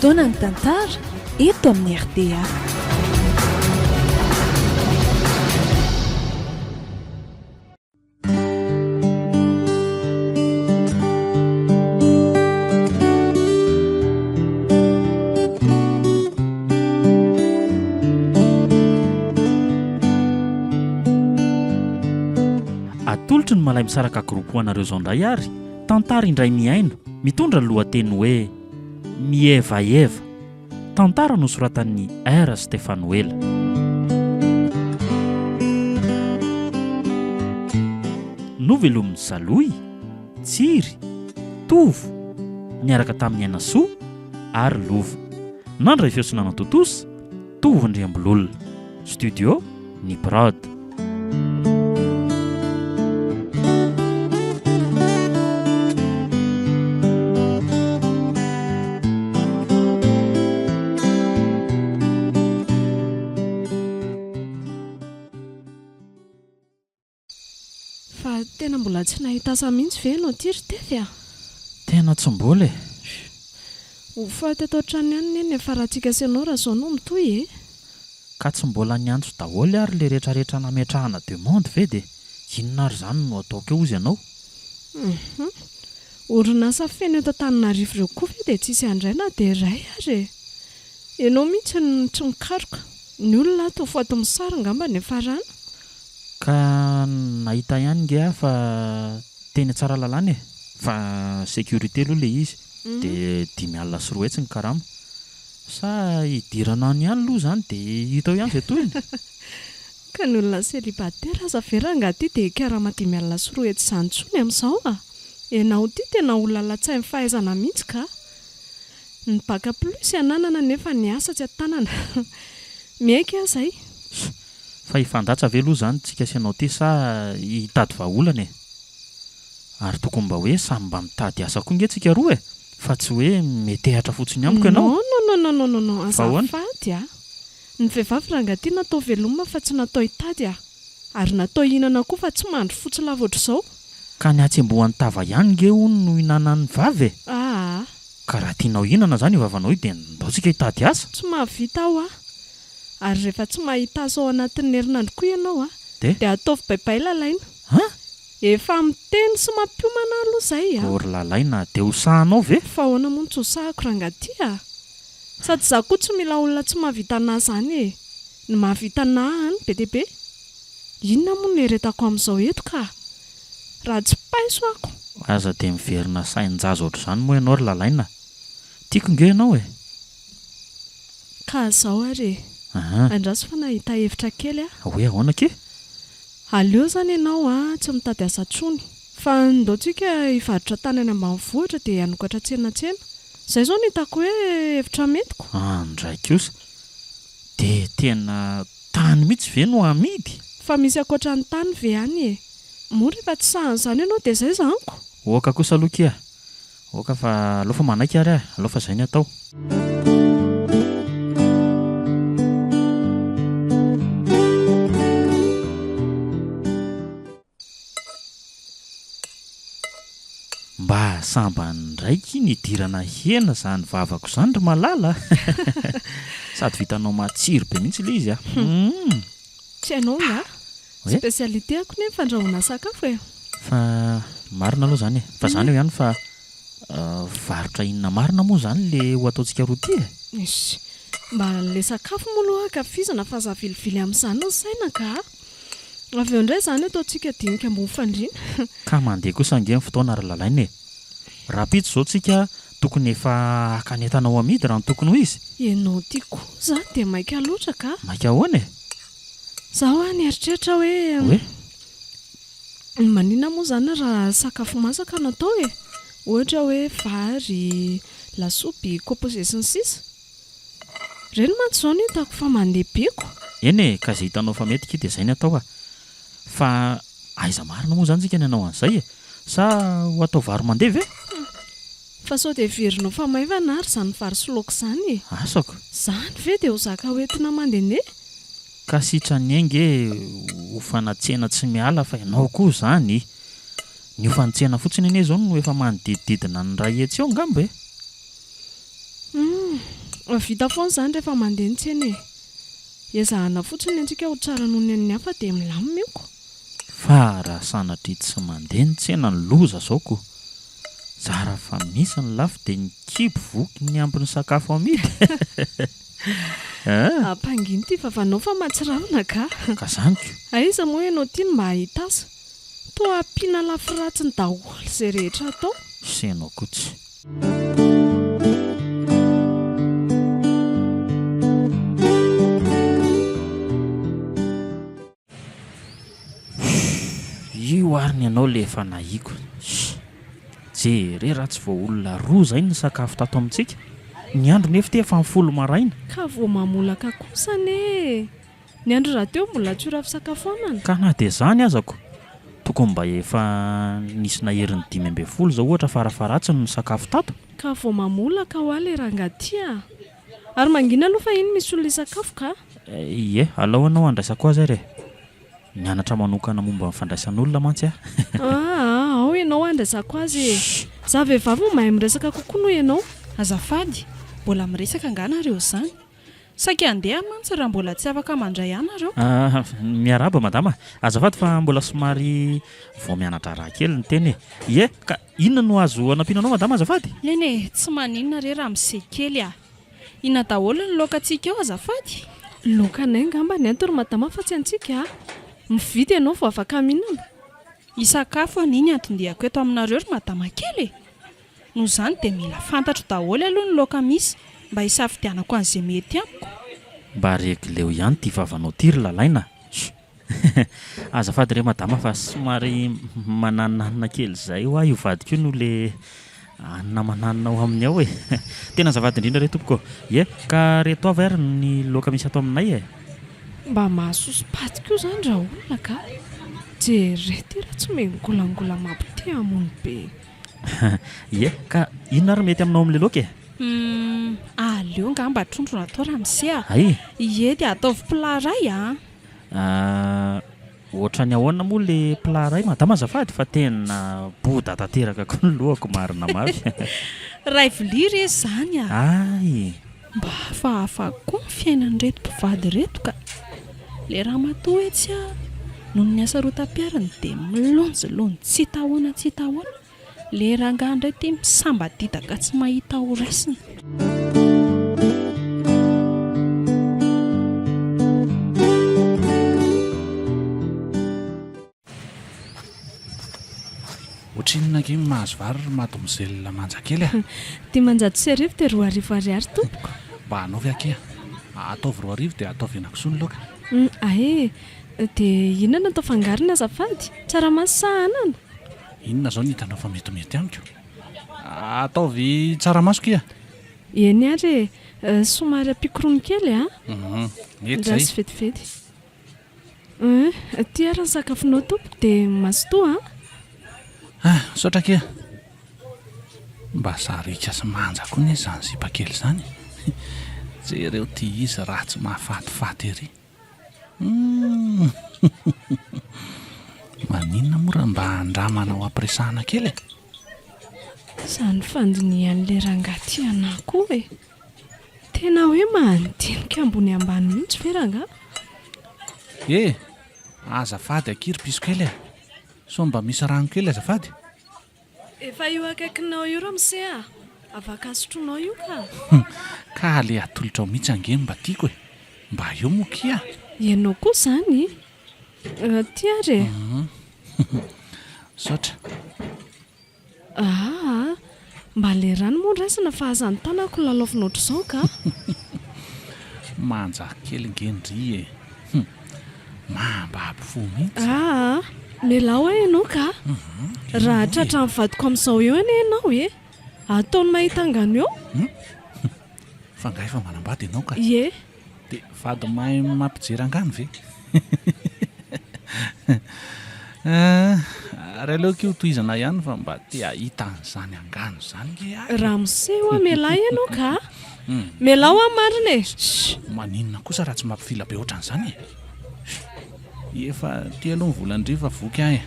Fotoanan'ny tantara eto amin'ny rta. Atolotry ny Malay Misaraka Group ho anareo izao indray ary tantara indray mihaino mitondra ny lohateny hoe Mievaeva. Tantara nosoratan'i R. Stefanoela. Novelomin'i Salohy, Tsiry, Tovo, niaraka tamin'i Ainasoa ary Lova. Nandray feo sy nanatontosa, Tovo Andriambololona. Studio, Ny Prod. Fa tena mbola tsy nahita asa mihitsy ve ianao ity ry Tefy a? Tena tsy mbola e! Ho faty ato an-trano ihany anie ny niafarantsika sy ianao raha izao no mitohy e! Ka tsy mbola niantso daholo ary le retraretra nametrahana demande ve de inona ary zany no ataoko eo ozy ianao? Hum. Orinasa feno eto Antananarivo ireo koa ve dia tsisy handray na dia iray ary e! Ianao mihitsy no tsy mikaroka. Ny olona ato ho faty mosary angamba ny hiafarana. Ka nahita ihany nge aho fa teny Tsaralalàna e! Fa sécurité aloha le izy de 205 ny karama. Sa hidirana any ihany aloha izany dia hita eo ihany izay tohiny? Ka ny olona célibataire aza ve rangaha ty dia hikarama 250 izany intsony amin'izao a! Ianao ity tena olona latsain'ny fahaizana mihitsy ka! Ny bac plus ananana nefa ny asa tsy an-tanana. Miaiky aho izay. Fa hifandatsa ve aloha izany tsika sy ianao ity sa hitady vahaolana e? Ary tokony mba hoe samy mba mitady asa koa nge tsika roa e! Fa tsy hoe metehatra fotsiny amiko ianao. Non non non non non Fa ahoana? azafady a! Ny vehivavy rangahy ty natao velomina fa tsy natao hitady a! Ary natao hihinana koa fa tsy mandry fotsy lava ohatr'izao. Ka ny hatsembohan'ny tava ihany nge hono no hinanan'ny vava e! Aa. Ka raha tianao hihinana izany io vavanao io dia ndao tsika hitady asa. Tsy mahavita aho a! Ary rehefa tsy mahita asa ao anatin'ny herinandro koa ianao a! Dia? Dia ataovy baibay lalaina. An? Efa miteny sy mampiomana aho aloha izay a! Ô ry Lalaina, dia ho sahanao ve? Fa ahoana moa no tsy ho sahako rangahy ty a! Sady izaho koa tsy mila olona tsy mahavita anà izany e! Ny mahavita anà any be dia be. Inona moa no eretako amin'izao eto ka! Raha tsy paiso ako! Aza dia miverina sain-jaza ohatr'izany moa ianao ry Lalaina a! Tiako nge ianao e! Ka zao ary e! Andraso fa nahita hevitra kely aho. Hoe ahoana akia? Aleo zany ianao a tsy mitady asa tsony fa ndao tsika hivarotra tany any ambanivohitra dia hanokatra tsena tsena. Zay zao no hitako hoe hevitra mety ko. Andray kosa! Dia tena tany mihitsy ve no amidy? Fa misy ankoatra ny tany ve any e? Moa rehefa tsy sahan'izany ianao dia zay zany ko! Oka kosa aloha kia! Oka fa aleo fa manaiky ary ah, aleo fa zay ny atao. Mba sambany indray ki nidirana hena zany vavako zany ry malala a! Sady vitanao matsiro be mihitsy ilay izy a! Humm! Tsy hainao nga? Hoe? Spécialité-ako ne ny fandrahoana sakafo e! Fa marina aloha zany e! Fa zany eo ihany fa varotra inona marina moa zany le ho ataontsika roa ty e? Eish! Mba le sakafo moa aloha ankafizina fa aza avilivily amin'izany ny saina ka! Avy eo indray izany ataontsika dinika ambony fandriana. Ka mandeha kosa ange ny fotoana ry Lalaina e! Rahampitso izao tsika tokony efa haka ny entana ho amidy raha ny tokony ho izy. Ianao ity koa izany dia maika loatra ka! Maika ahoana e? Izaho hoa nieritreritra hoe. Hoe? Maninona moa izany raha sakafo masaka no atao e? Ohatra hoe vary, lasopy, composé sy ny sisa. Ireny mantsy izao no hitako fa mandeha be ko! Eny e, ka izay hitanao fa mety ki dia izay ny atao a! Fa aiza marina moa izany tsika ny hanao an'izay e? Sa ho atao vary mandeha ve? Hum! Fa sao dia heverinao fa maivana ary izany vary sy laoka izany e! Asako! Izany ve dia ho zaka hoentina mandehandeha? Ka sitrany ange hofana tsena tsy miala fa ianao koa izany! Ny hofan'ny tsena fotsiny anie izao no efa manodidididina ny iray hetsy eo angamba e! Hum! Vita foana izany rehefa mandeha ny tsena e. Ezahana fotsiny ny antsika ho tsara noho ny an'ny hafa dia milamina io ko. Fa raha sanatria tsy mandeha ny tsena ny loza zao ko. Zara fa misy ny lafo dia ny kibo voky ny ambin'ny sakafo amidy eh. Ampangino ity vavanao fa mahatsiravina ka. Ka zany ko. Aiza moa ianao ity no mba hahita asa. Toa ampiana lafo ratsiny daholo izay rehetra atao. Sy ianao koa tsy. Huuh io ary ny anao le efa nahiko. Shh. Jere raha tsy vao olona roa izay no nisakafo tato amintsika. Ny andro nefa ity efa folo maraina. Ka vao mamolaka kosa anie e! Ny andro rahateo mbola tsy ora fisakafoanana. Ka na dia izany aza ko, tokony mba efa nisy naherin'ny 15 izao ohatra farafaharatsiny no nisakafo tato. Ka vao mamolaka hoa le rangahy ty a! Ary mangina aloha fa iny misy olona hisakafo ka! Ie, alao ianao handraisako azy ary e! Nianatra manokana momba ny fandraisan'olona mantsy aho. Aa, ao ianao handraisako azy e! Za vehivavy moa mahay miresaka kokoa noho ianao. Azafady, mbola miresaka angaha nareo izany? Saika handeha aho mantsy raha mbola tsy afaka mandray ahy nareo. Ah, miarahaba madama. Azafady fa mbola somary vao miana-draharaha kely ny tena e. Ie, ka inona no azo anampiana anao madama azafady? Eny e, tsy maninona re ramose kely a. Inona daholo ny laokantsika eo azafady? Laokanay angamba ny ato ry madama fa tsy antsika a. Mividy ianao vao afaka mihinana. Hisakafo anie ny anton-diako eto aminareo ry madama kely e. Noho izany dia mila fantatro daholo aloha ny laoka misy mba hisafidianako an'izay mety amiko. Mba regleo ihany ity vavanao ity ry Lalaina a! Azafady re madama fa somary mananonanona kely izay hoa io vadiko io no le anona mananona ao aminy ao e! Tena azafady indrindra re tompoko ô! Ie, ka reto avy ary ny laoka misy ato aminay e! Mba mahasoso-paty koa izany raolona ka! Jereo ity raha tsy miangolangola mampite hamono be. Ie, ka inona ary mety aminao amin'ilay laoka e? Humm, aleo angamba trondro no atao ramose a! Hay! Ie, dia ataovy plat iray a! Ah, ohatran'ny ahoana moa ilay plat iray madama azafady fa tena boda tanteraka koa ny lohako marina mafy. Iray vilia re izany a! Hay! Mba hafahafa koa ny fiainan'ireto mpivady ireto ka! Ilay ramatoa etsy a, noho ny hasarotam-piariny dia milonjilonjy tsy hita ahoana tsy hita ahoana, ilay rangahy indray ity misambadidaka tsy mahita ho raisina. Ohatrinona ange ny mahazo vary ry mademoiselle manja kely a? 1500 dia 2000 ariary tompoko. Mba anaovy akia. Ataovy 2000 dia ataovy henakisoa ny laoka. Ae, dia inona no atao fangarony azafady? Tsaramaso sa anana? Inona izao no hitanao fa metimety amiko? Ataovy tsaramaso kia. Eny ary e, somary ampiako rony kely a. Mety izay. Andraso vetivety. Hum, ity ary ny sakafonao tompoko dia mazotoa an! Ah, misaotra akia. Mba sariaka sy manja koa anie izany sipa kely izany e. Jereo ity izy ratsy mahafatifaty ery. Hum, maninona moa raha mba andramana ho ampiresahana kely e? Izany fandinihan'ilay rangahy ity anà koa e! Tena hoe mandinika ambony ambany mihitsy ve rangaha? Eh! Azafady akia ry piso kely a! Sao mba misy rano kely azafady? Efa io akaikinao io ramose a! Afaka sotroinao io ka! Ka le atolotrao mihitsy ange no mba tiako e! Mba eo moa kia! Ianao koa izany? Aty ary e! Misaotra. Aa! Mba le rano moa raisina fa aza ny tanako lalaovina ohatr'izao ka! Manja kely nge ndry e! Hum! Mambabo fo mihitsy. Aa! Mialà hoa ianao ka! Raha tratran'ny vadiko amin'izao eo anie ianao e! Ataony mahita angano eo! Hum! Fa nga efa manambady ianao ka? Ie! Dia vady mahay mampijery angano ve? Ary aleoko io tohizana ihany fa mba te hahita an'izany angano izany nge aho e. Ramose hoa mialà ianao ka! Mialà hoa marina e! Shh! Maninona kosa raha tsy mampifila be ohatran'izany e? Efa aty aloha ny volan-dry fa voky aho e!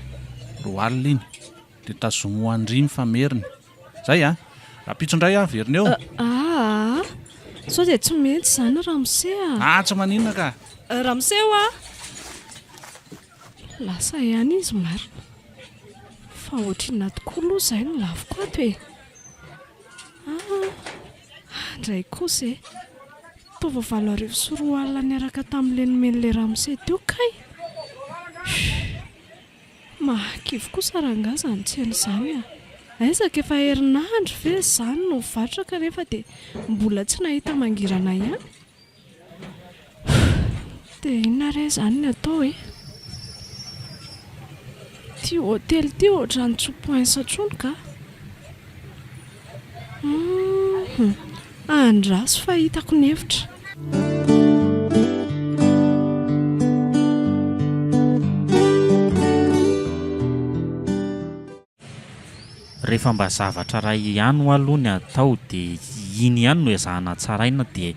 20 iny. Dia tazomy ho an-dry ny fameriny. Zay a! Rahampitso indray aho verina eo. Aa! Sao dia tsy mety izany ramose a! Ah, tsy maninona ka! Ramose oa! Lasa ihany izy marina. Fa ohatrinona tokoa aloha izay no laviko ato e! Ah, indray kosa e! Toa vao 2008 niaraka tamin'ilay nomen'ilay ramose teo kay! Humm! Mahakivy kosa rangahy izany tsena izany a! Aiza ka efa herinandro ve izany no nivarotra kanefa dia mbola tsy nahita mangirana ihany? Dia inona re izany ny atao e? Ity hotely ity ohatran'ny tsy poince intsony ka! Humm! Andraso fa hitako ny hevitra. Rehefa mba zavatra iray ihany hoa aloha ny atao dia iny ihany no ezahana tsaraina dia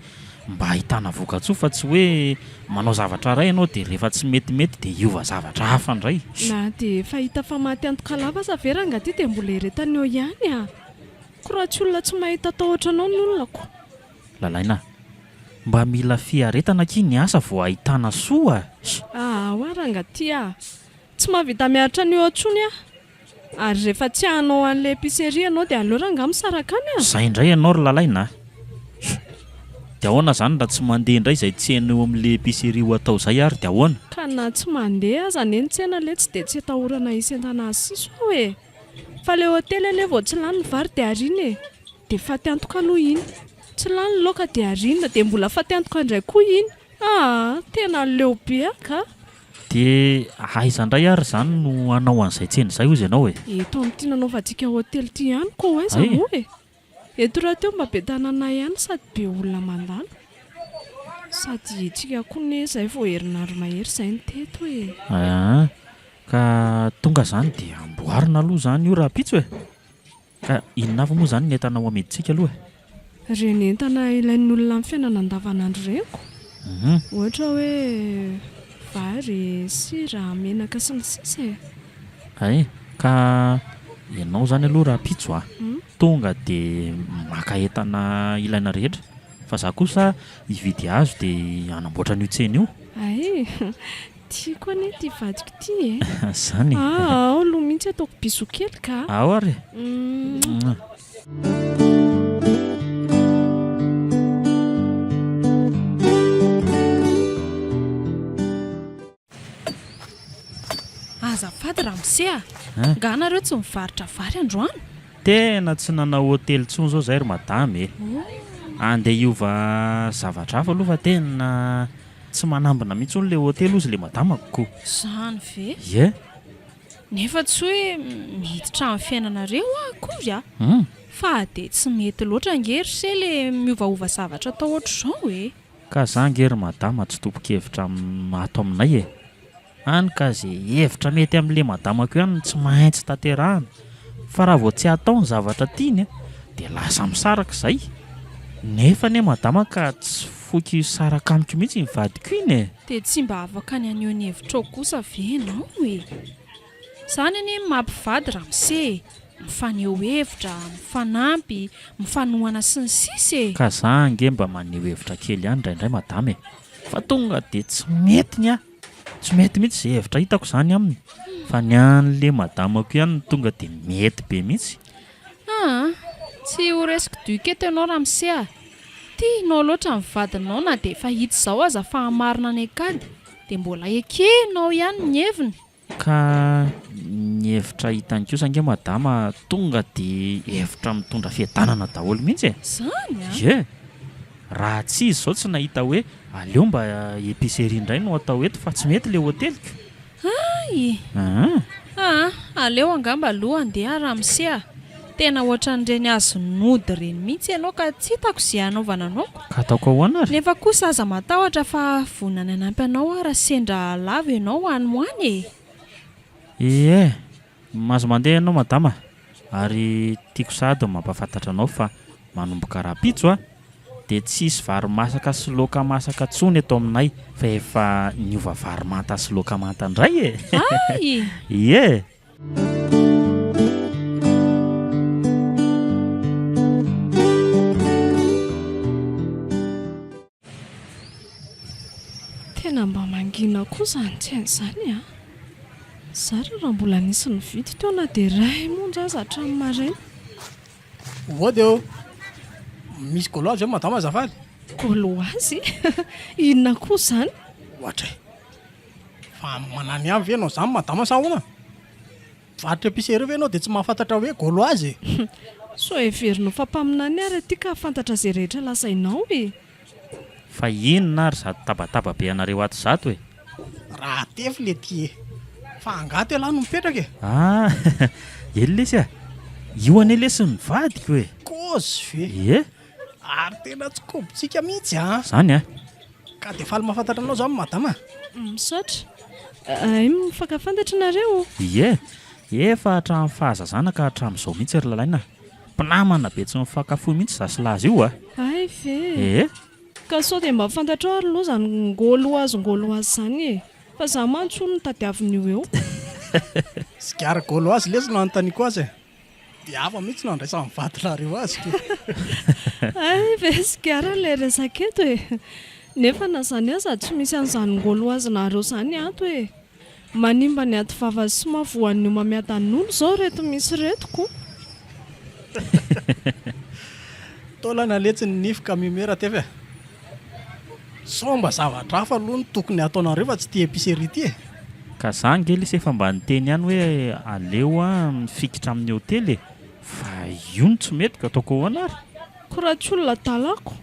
mba ahitana vokatsoa fa tsy hoe manao zavatra iray ianao dia rehefa tsy metimety dia hiova zavatra hafa indray. Na dia efa hita fa maty antoka lava aza ve rangahy ity dia mbola eretany eo ihany a! Ko raha tsy olona tsy mahita atao ohatranao ny olona ko. Lalaina a! Mba mila fiaretana akia ny asa vao ahitana soa a! Aa hoa rangahy ty a! Tsy mahavita miaritra an'io ao intsony aho. Ary rehefa tsy hanao an'ilay épicerie ianao dia aleo rangahy misaraka any a! Zay indray ianao ry Lalaina a! Dia ahoana izany raha tsy mandeha indray izay tsena eo amin'ilay épicerie ho atao izay ary dia ahoana? Ka na tsy mandeha aza anie ny tsena letsy dia tsy atahorana hisy entana hasiso ao e! Fa ilay hotely anie vao tsy lany ny vary dia ariana e! Dia faty antoka aloha iny. Tsy lany ny laoka dia ariana dia mbola faty antoka indray koa iny. Aa! Tena leo be aho ka! Dia aiza indray ary izany no hanao an'izay tsena izay hozy ianao e? Eto amin'ity nanaovantsika hotely ity ihany ko aiza moa e! Eto rahateo mba be tanàna ihany sady be olona mandalo. Sady etsika koa ne izay vao herinandro mahery izay no teto e! Aa! Ka tonga izany dia amboarina aloha izany io rahampitso e! Ka inona avy moa izany ny entana ho amidintsika aloha e? Ireny entana ilain'ny olona amin'ny fiainana andavanandro ireny ko! Ohatra hoe vary, sira, menaka sy ny sisa e! Hay, ka ianao izany aloha rahampitso a! Tonga dia maka entana ilaina rehetra, fa za kosa hividy hazo dia hanamboatra an'io tsena io. Hay! Tiako anie ity vadiko ity e! Zany e! Aa ao aloha mihitsy ataoko bisous kely ka! Ao ary e! Azafady ramose a! Nga nareo tsy mivarotra vary androany? Tena tsy nanao hotely intsony izao izay ry madama e! Andeha hiova zavatra hafa aloha fa tena Tsy manambina mihitsy hono le hotely hozy le madamako ko. Zany ve? Ie. Nefa tsy hoe miditra amin'ny fiainanareo aho akory a! Fa dia tsy mety loatra ange ry se le miovaova zavatra atao ohatr'izao e! Ka za ange ry madama tsy tompon-kevitra ato aminay e! Hany ka ze hevitra mety amin'le madamako ihany no tsy maintsy tanterahana fa raha vao tsy atao ny zavatra tiany dia lasa misaraka izay. Nefa anie madama ka tsy foiko hisaraka amiko mihitsy iny vadiko iny e! Dia tsy mba afaka ny haneho ny hevitrao kosa ve ianao e? Izany anie ny maha mpivady ramose e! Mifaneho hevitra, mifanampy, mifanohana sy ny sisa e! Ka za ange mba maneho hevitra kely ihany indraindray madama e! Fa tonga dia tsy mety ny ahy! Tsy mety mihitsy izay hevitra hitako izany aminy fa ny an'le madamako ihany no tonga dia mety be mihitsy. Aa! Tsy ho resiko duc eto ianao ramose a! Tianao loatra ny vadinao na dia efa hita izao aza fa hamarina any an-kady dia mbola ekenao ihany ny heviny. Ka ny hevitra hitany kosa ange madama tonga dia hevitra mitondra fiadanana daholo mihitsy e! Izany a! Ie! Raha tsy izy izao tsy nahita hoe aleo mba épicerie indray no atao eto fa tsy mety ilay hoteliko. Hay! Aa! Aa! Aleo angamba aloha andeha ramose a! Tena ohatran'ireny azon'ody ireny mihitsy ianao ka tsy hitako izay hanaovana anao ko. Ka ataoko ahoana ary? Nefa kosa aza matahotra fa vonona ny hanampy anao aho raha sendra lavo ianao any ho any e! Ie! Mahazo mandeha ianao madama ary tiako sahady ny mampahafantatra anao fa manomboka rahampitso a! dia tsy hisy vary masaka sy laoka masaka intsony eto aminay fa efa niova vary manta sy laoka manta indray e! Hay! Ie! koa izany tsena izany a! Zara raha mbola nisy nividy teo na dia iray monja aza hatramin'ny maraina. Ody ô! Misy gauloise ve madama azafady? Gauloise? Inona koa izany? Ohatra e! Fa manany ihany ve ianao izany madama sa ahoana? Mpivarotra épicerie ve ianao dia tsy mahafantatra hoe gauloise e? Sao heverinao fa mpaminany ary aty ka hahafantatra izay rehetra lazainao e! Fa inona ary zato tabataba be anareo ato zato e? Raha tefy le ty e! Fa angaha ato ialahy no mipetraka e? Ah! Eny lesy a! Io anie lesy ny vadiko e! Kôzy ve? Ie! Ary tena tsy kobontsika mihitsy an! Zany an! Ka dia faly mahafantatra anao zany madama a! Misaotra. Hay mifankafantatra nareo? Ie! Efa hatramin'ny fahazazana ka hatramin'izao mihitsy ry Lalaina a! Mpinamana be tsy mifankafoy mihitsy za sy Laza io a! Hay ve? Ee! Ka sao dia mba fantatrao ary aloha izany ngôloazy ngôloazy izany e! Fa za mantsy hono no tadiavin'io eo. Sigara gauloise lesy no anontaniako azy e! Dia hafa mihitsy no andraisan'ny vadinareo azy ke! Hay ve sigara ilay resaka eto e! Nefa na izany aza tsy misy an'izany ngôloazinareo izany ato e! Manimba ny ady vava sy mahavoan'ny homamiadan'olo zao reto misy reto ko. Taolana letsy ny nify ka mihomehy Ratefy a! Sao mba zavatra hafa aloha no tokony hataonareo fa tsy ity épicerie ity e! Ka za ange lesy efa mba niteny ihany hoe aleo aho mifikitra amin'ny hotely e! Fa io no tsy mety ka ataoko ahoana ary? Ko raha tsy olona adala ako.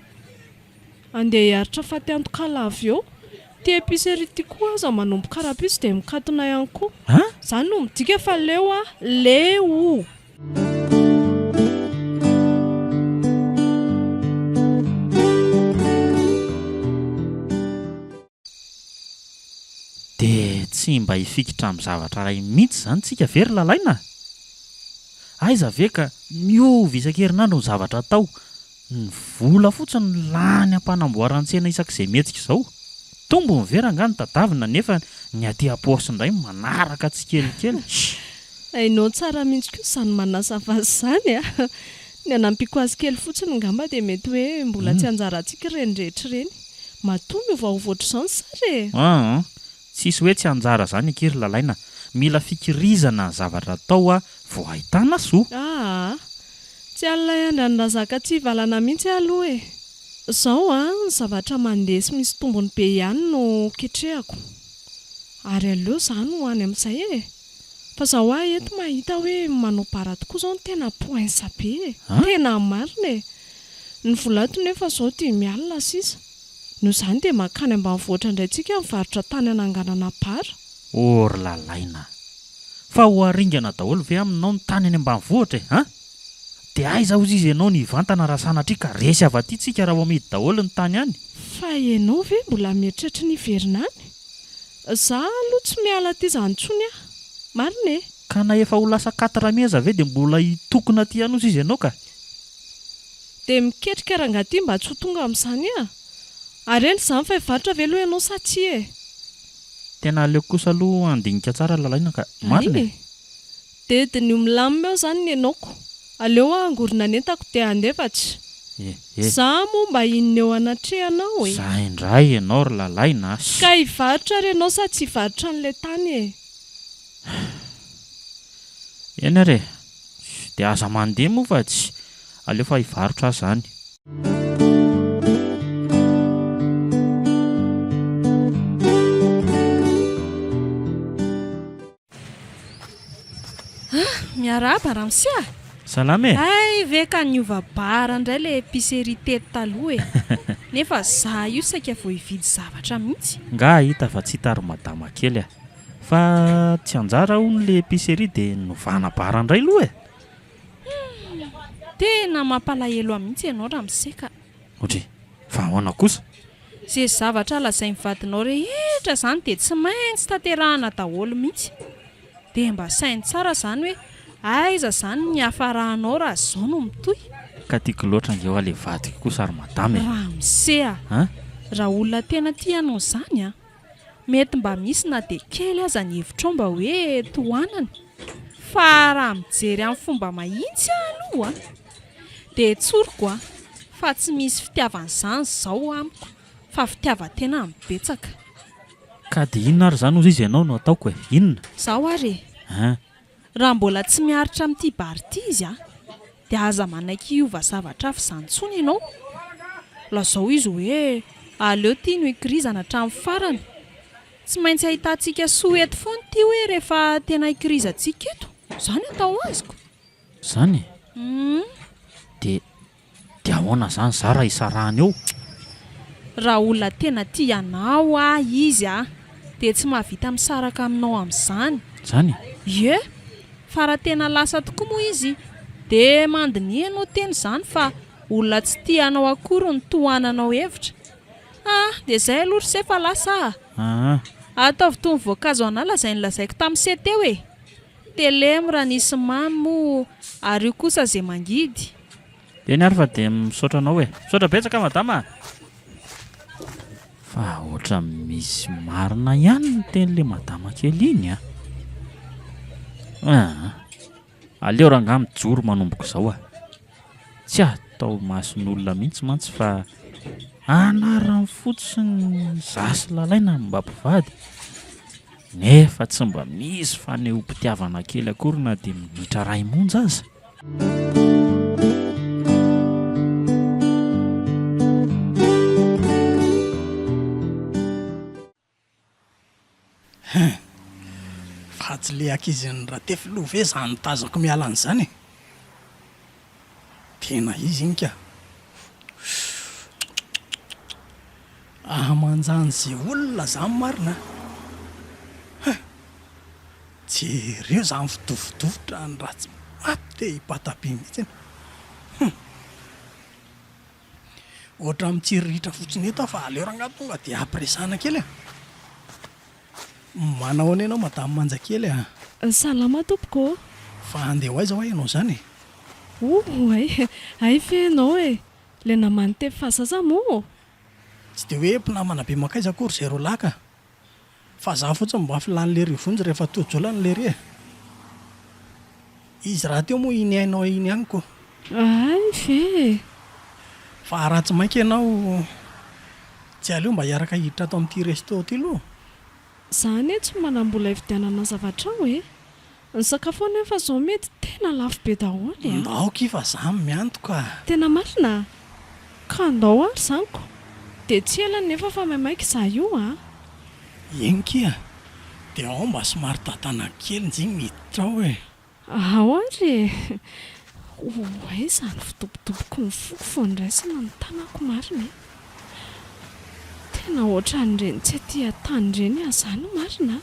Andeha hiaritra faty antoka lava eo. Ty épicerie ty koa aza manomboka rahampitso dia mikatona ihany koa. Hein? Zany no midika fa leo aho. Leo! Dia tsy mba hifikitra amin'ny zavatra iray mihitsy izany tsika ve ry Lalaina a? Aiza ve ka miova isan-kerinandro ny zavatra atao, ny vola fotsiny no lany am-panamboaran-tsena isak'izay mihetsika izao. Tombony ve rangaha no tadavina nefa ny aty am-paosy indray manaraka tsikelikely? Hainao tsara mihitsy koa izany manazava azy izany a! Ny hanampiako azy kely fotsiny angamba dia mety hoe mbola tsy anjarantsika ireny rehetra ireny. Matoa miovaova ohatr'izao ny sary e! Aa! Tsisy hoe tsy anjara zany akia ry Lalaina, mila fikirizana ny zavatra atao a vao ahitana soa. Aa! Tsy alina iandran'ny razaka tsy hivalana mihitsy aho aloha e! Zao an, ny zavatra mandeha sy misy tombony be ihany no ketrehako. Ary aleo zany ho any amin'izay e! Fa za hoa eto mahita hoe manao bara tokoa zao no tena poinsa be e! Tena marina e! Ny vola ato nefa zao 50 sisa. Noho izany dia mankany ambanivohitra indray tsika mivarotra tany hananganana bar. Oh ry Lalaina a! Fa ho aringana daholo ve aminao ny tany any ambanivohitra e? An? Dia aiza hozy izy ianao no hivantana raha sanatria ka resy avy aty tsika raha ho amidy daholo ny tany any? Fa ianao ve mbola mieritreritra ny hiverina any? Za aloha tsy miala aty izany intsony aho. Marina e! Ka na efa ho lasa quatre mai aza ve dia mbola hitokona aty ihany hozy izy ianao ka? Dia miketrika rangahy ty mba tsy ho tonga amin'izany a! Ary ela izany fa hivarotra ve aloha ianao sa tsia e? Tena aleoko kosa aloha handinika tsara Lalaina ka! Marina e! Ay! Dia diniho milamina eo izany ny enaoko. Aleo aho hangorona ny entako dia handeha fa tsy. E! E! Za moa mba inona eo anatrehanao e? Za indray ianao ry Lalaina a! Ka hivarotra ary ianao sa tsy hivarotra an'ilay tany e? Eny ary e! Dia aza mandeha moa fa tsy aleo fa hivarotra aho izany. Ah, miarahaba ramose a! Salama e! Hay ve ka niova bar indray ilay épicerie teto taloha e! Nefa za io saika vao hividy zavatra mihitsy. Nga hita fa tsy hita ry madama kely a! Fa tsy anjara hono le épicerie de novana bar ndray loha e! Humm! Tena mampalahelo ahy mihitsy ianao ramose ka! Odry! Fa ahoana kosa? Ze zavatra lazain'ny vadinao rehetra zany dia tsy maintsy tanterahana daholo mihitsy. Dia mba saino tsara zany hoe aiza zany ny hiafarahanao raha zao no mitohy? Ka tiako loatra ange hoa le vadiko kosa ry madama e! Ramose a! An? Raha olona tena tia anao zany an! Mety mba misy na dia kely aza ny hevitrao mba hoe tohanany. Fa raha mijery amin'ny fomba mahitsy aho aloha dia tsoriko a, fa tsy misy fitiavana izany izao amiko fa fitiavan-tena no betsaka. Ka dia inona ary izany hozy izy ianao no ataoko e? Inona? Izao ary e! An! Raha mbola tsy miaritra amin'ity bar ity izy an, dia aza manaiky hiova zavatra hafa izany intsony ianao. Lazao izy hoe aleo ity no hikirizana hatramin'ny farany. Tsy maintsy ahitantsika soa eto foana ity hoe rehefa tena hikirizantsika eto. Izany atao azoko. Izany e? Hum. Dia Dia ahoana izany za raha hisarahana eo? Raha olona tena tia anao hoa izy a, dia tsy mahavita misaraka aminao amin'izany. Izany? Ie! Fa raha tena lasa tokoa moa izy dia mandiniha ianao tena izany fa olona tsy tia anao akory no tohananao hevitra. Ah! Dia izay aloha ry se fa lasa a! Aa! Ataovy toy ny voankazo an'ala izay nolazaiko tamin'i se teo e! Telemo raha nisy mamy moa ary io kosa ze mangidy. Eny ary fa dia misaotra anao e. Misaotra betsaka madama a! Fa ohatran'ny misy marina ihany ny tenin'ilay madama kely iny a! Aa! Aleo rangahy mijoro manomboka izao a! Tsy atao imason'olona mihitsy mantsy fa anarany fotsiny za sy Lalaina no mba mpivady nefa tsy mba misy fanehoam-pitiavana kely akory na dia minitra iray monja aza. Hein! Fa tsy le ankizin'ny Ratefy aloha ve zany tazako miala an'izany e? Tena izy iny ka! Amanjany ze olona zany marina a! Hein! Jereo zany fidofodofotra ny ratsy maty te hibata be mihitsy. Hum! Ohatran'ny mitsiriritra fotsiny eto aho fa aleo rangahy tonga dia ampiresahana kely a! Manao ahoana ianao madame manja kely a? Salama tompoko ô! Fa handeha ho aiza hoa ianao izany e? Oh hay, hay ve ianao e! Ilay naman'i Tefy fahazaza moa? Tsy dia hoe mpinamana be mankaiza akory izay roalahy ka! Fa za fotsiny mba filan'i lery vonjy rehefa tojo olana lery e! Izy rahateo moa iny hainao iny ihany ko. Hay ve e! Fa raha tsy maika ianao tsy aleo mba hiaraka hiditra ato amin'ity resto ity aloha? Za anie tsy manambola hividianana zavatra ao e! Ny sakafo anefa zao mety tena lafo be daholo e! Ndao ki fa za miantoka a! Tena marina? Ka ndao ary zany ko! Dia tsy ela nefa fa maimaika za io a! Eny ki a! Dia ao mba somary tantana kely njy miditra ao e! Ao ary e! Oay izany fidobodoboky ny foko vao noraisina ny tanako marina e! Tena ohatran'ireny tsy aty an-tany ireny aho izany marina a!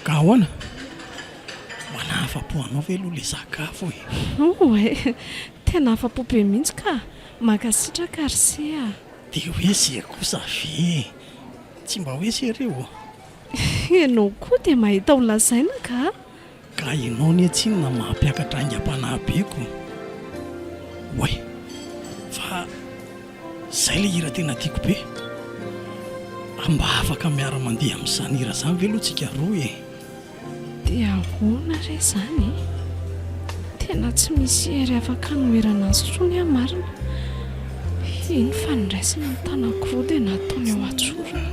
Ka ahoana? Mba nahafa-po anao ve aloha ilay sakafo e? Oay! Tena afa-po be mihitsy ka! Mankasitraka ry se a! Dia hoe ze kosa ve e! Tsy mba hoe se re ô! Ianao koa dia mahita ho lazaina ka! Ka ianao anie tsinona mampiakatra aingam-panahy be ko! Oay! Fa zay le hira tena tiako be! Mba afaka miara-mandeha amin'izany hira zany ve aloha tsika roa e! Dia ahoana re izany e? Tena tsy misy hery afaka hanoherana azy intsony aho marina. Iny fa noraisina ny tanako roa dia nataony eo an-tsorony.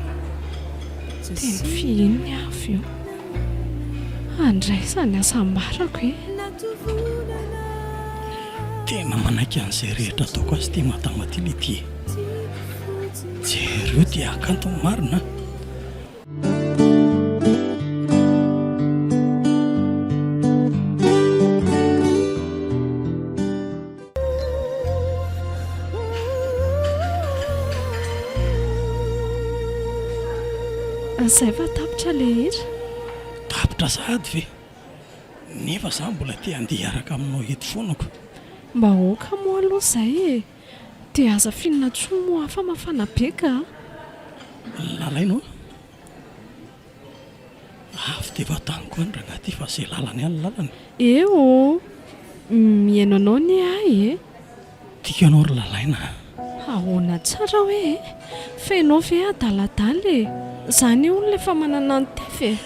Dia nofihininy aho avy eo. Andraisany hasambarako e! Tena manaiky an'izay rehetra ataoko azy ity madama ity Lydie e! Jereo ity hakantony marina a! Zay fa tapitra le hira. Tapitra sahady ve? Nefa za mbola te handeha hiaraka aminao eto foana ko. Mba aoka moa aloha zay e! Dia aza finina intsony moa fa mafana be ka! Lalaina ô! Avy dia vatany koa any rangahy ity fa izay lalana ihany ny lalana. Eh ô! Mihaino anao anie ahy e! Tiako ianao ry Lalaina a! Ahoana tsara hoe e? Fa ianao ve adaladala e? Izany olona efa manana ny tefy e!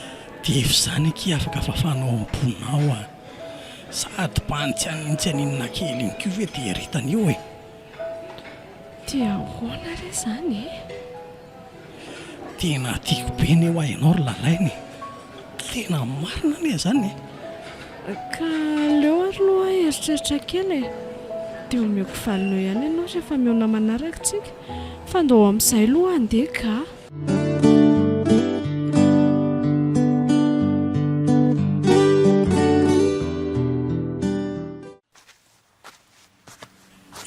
Tefy izany akia afaka fafanao am-ponao a! Sady mpany tsy hanin-tsy haninona kely iny koa ve dia eritana eo e? Dia ahoana re izany e? Tena tiako be anie hoa ianao ry Lalaina e! Tena marina anie izany e! Ka aleo ary aloha aho hieritreritra kely e! Dia omeko valiny eo ihany ianao rehefa mihaona manaraka tsika. Fa ndao amin'izay aloha handeha ka!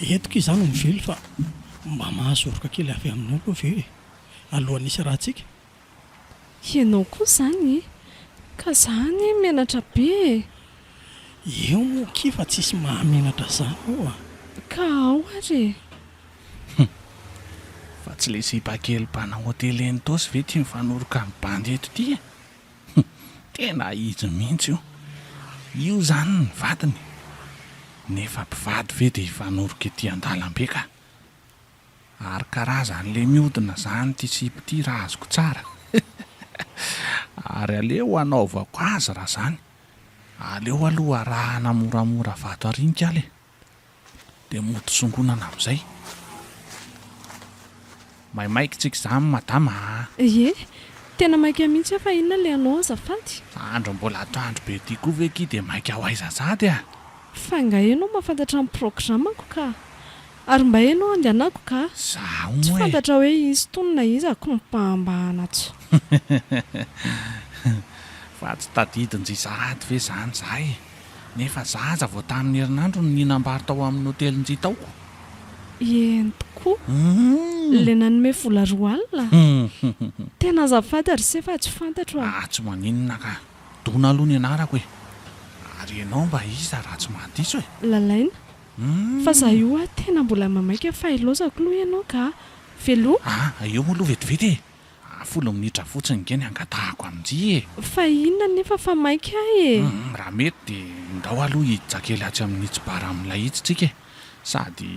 Eto ki izaho no mively fa mba mahazo oroka kely avy aminao aloha ve e? Alohan'ny hisarahantsika. Ianao koa izany e! Ka za anie menatra be e! Eo moa ki fa tsisy mahamenatra zany eo a! Ka ao ary e! Hum! Fa tsy le sipa kely mpanao hotely eny Itaosy ve ty mifanoroka amin'ny bandy eto ty e? Hum! Tena izy mihitsy io! Io zany ny vadiny? Nefa mpivady ve dia hifanoroka ety an-dalambe ka! Ary karazan'le miodina zany ity sipa ity raha azoko tsara. Ary aleo hanaovako azy raha zany. Aleo aloha arahana moramora vato ary iny kala e. Dia mody songonana amin'izay. Maimaika tsika izany madama a! Ie, tena maika mihitsy aho fa inona le anao azafady? Andro mbola atoandro be ity koa ve akia dia maika ho aiza sahady a! Fa angaha ianao mahafantatra ny programako ka! Ary mba ianao andehanako ka! Zaho Tsy moa e! fantatra hoe izy tony na iza ko mibahambahana atsy. Fa tsy tadidin-dry sahady ve izany za e! Nefa za aza vao tamin'ny herinandro no nihinam-bary tao amin'ny hotelin-dry tao ko! Eny tokoa! Ilay nanome vola 20 alina? Tena azafady ry se fa tsy fantatro a! Ah tsy maninona ka! Dona aloha ny anarako e! Ary ianao mba iza raha tsy mahadiso e? Lalaina, Fa za io hoa tena mbola mamaika fa ilaozako aloha ianao ka! Veloma! Ah eo moa aloha vetivety e! Folo minitra fotsiny nge ny angatahako amin-jy e! Fa inona anefa fa maika ahy e! Hum, raha mety dia ndao aloha hiditra kely atsy amin'itsy bar amin'ilay itsy tsika e! Sady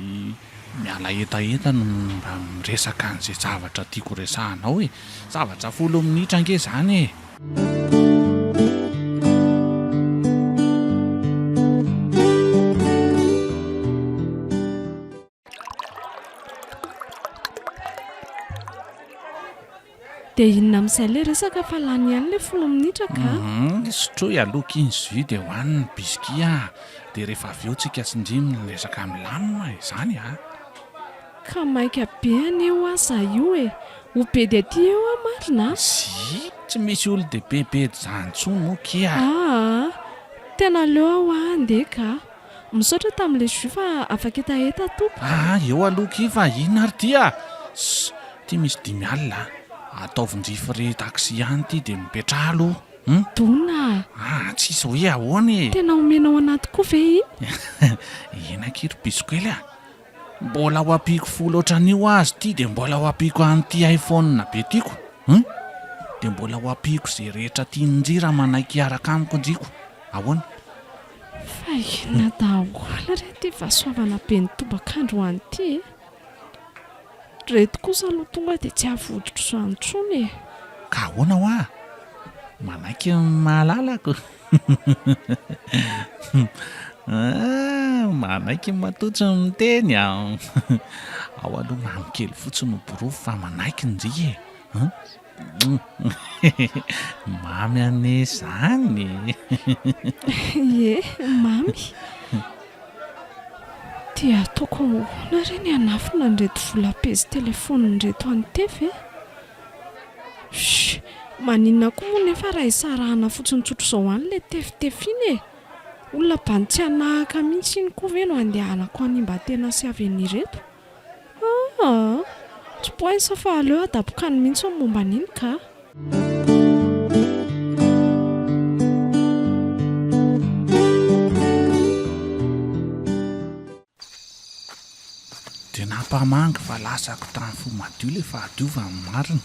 miala hetaheta no mba miresaka an'izay zavatra tiako resahana ao e! Zavatra folo minitra ange izany e! Dia inona amin'izay ilay resaka fa lany ihany ilay folo minitra ka. Hum, sotroy aloha ky ny jus dia hohaniny ny biscuit ah. Dia rehefa avy eo tsika sy ndry miresaka milamina e, izany ah. Ka maika be anie hoa za io e! Ho bedy aty eo aho marina a! Zy, tsy misy olon-dehibe bedy izany intsony moa ky ah. Aa, tena aleo aho hoa handeha ka. Misaotra tamin'ilay jus fa afaka hetaheta tompoko. Aa, eo aloha ky fa inona ary ity ah! Ss, ity misy 50 ah. Ataovy ndry frais taxi ihany ity dia mipetraha aloha hum. Dona ah! Aa, tsisy hoe ahoana e! Tena omenao anah tokoa ve iny? Eny akia ry piso kely ah! Mbola ho ampiako folo ohatran'io azy ity dia mbola ho ampiako an'ity iPhone be tiako hein! Dia mbola ho ampiako izay rehetra tian'i njy raha manaiky hiaraka amiko njy ko! Ahoana? Fa inona daholo re ity fahasoavana be nitobak'andro ho an'ity e! Reto kosa aloha tonga dia tsy avoditro izany intsony e! Ka ahoana hoa? Manaiky ny mahalalako? Ah, manaiky matoa tsy miteny ah. Ao aloha mamy kely fotsiny no porofo fa manaiky ndry e. Mamy anie izany e. Ie, mamy. Dia ataoko ahoana re ny hanafina an'ireto volabe sy telefaonin'ireto any Tefy e? Shh! Maninona koa moa nefa raha hisarahana fotsiny tsotr'izao any ilay tefitefy iny e! Olona bany tsy hanahaka mihitsy iny koa ve no handehanako hanimba tena sy avenir eto? Aa! Tsy poinsa fa aleo adabokany mihitsy ny momba an'iny ka! Dia nampamangy fa lasako tamin'ny fo madio ilay fahadiovany marina.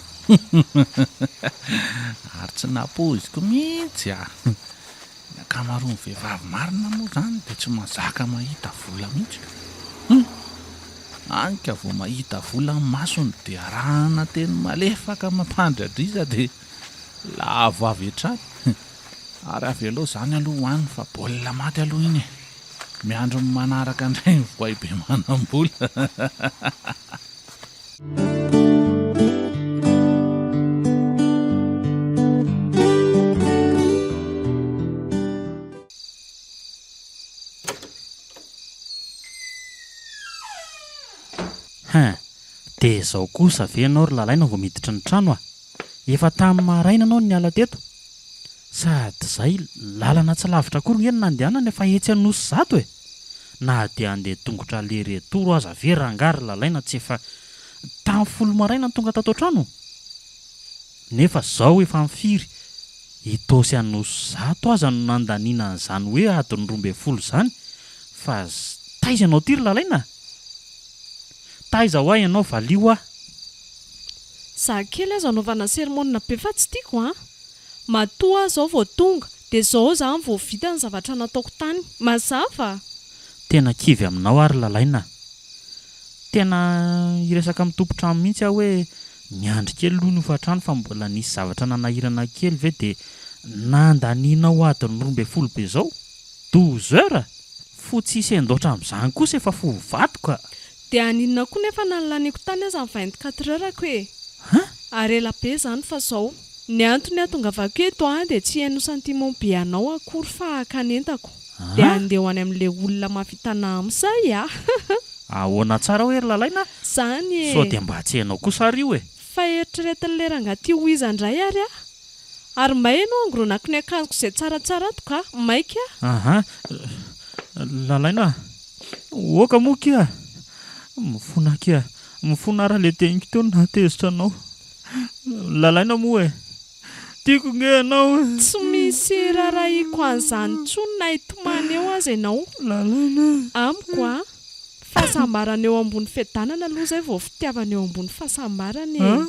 Ary tsy nampoiziko mihitsy ah. Ny ankamaroan'ny vehivavy marina moa izany dia tsy mahazaka mahita vola mihitsy. Hum! Any ka vao mahita vola ny masony dia arahana teny malefaka mampandry adrisa dia lavo avy hatrany. Ary avelao izany aloha ho any fa baolina maty aloha iny e! Miandry ny manaraka indray ny voay be manam-bola. Hein! Dia izao kosa ve ianao ry Lalaina vao miditra ny trano a! Efa tamin'ny maraina ianao no niala teto. Sady izay, lalana tsy lavitra akory nge no nandehanana fa etsy Anosizato e! Na dia handeha tongotra aller retour aza ve rangahy ry Lalaina tsy efa tamin'ny folo maraina no tonga tato an-trano? Nefa zao efa amin'ny firy? Itaosy Anosizato aza no nandaniana an'izany hoe adiny 12 izany fa taiza ianao ity ry Lalaina? Taiza hoa ianao valio aho? Za kely aza anaovana sermona be fa tsy tiako an! Matoa aho zao vao tonga dia zao zany vao vita ny zavatra nataoko tany. Mazava? Tena kivy aminao aho ry Lalaina a! Tena hiresaka amin'ny tompon-trano mihitsy aho hoe miandry kely aloha ny hofantrano fa mbola nisy zavatra nanahirana kely ve dia nandanianao adiny 12 be zao? 12 heures? Fo tsy hisendoatra amin'izany kosa efa fo vato ka! Dia haninona koa nefa na ny laniako tany aza ny 24 heures-ko e! Hein? Ary ela be izany fa zao. Ny antony hahatongavako eto an dia tsy hihaino sentiment be anao akory fa haka ny entako. Dia handeha ho any amin'ilay olona mahavita an'amsa ah! Ahoana tsara hoe ry Lalaina a? Zany e! Sao dia mba tsy hainao kosa ary io e? Fa eritreretin'ilay rangahy ty ho iza indray ary aho? Ary may ianao angoronako ny akanjoko izay tsaratsara ato ka! Maika aho! Aha! Lalaina a! Oka moa kia! Mifona akia! Mifona ary ilay teniko teo no nahatezitra anao. Lalaina moa e! Tiako nge ianao e! Tsy misy rarahiko an'izany intsony na hitomany eo aza ianao. Lalaina a! Amiko a! Fahasambarana eo ambony fiadanana aloha izay vao fitiavana eo ambony fahasambarana e!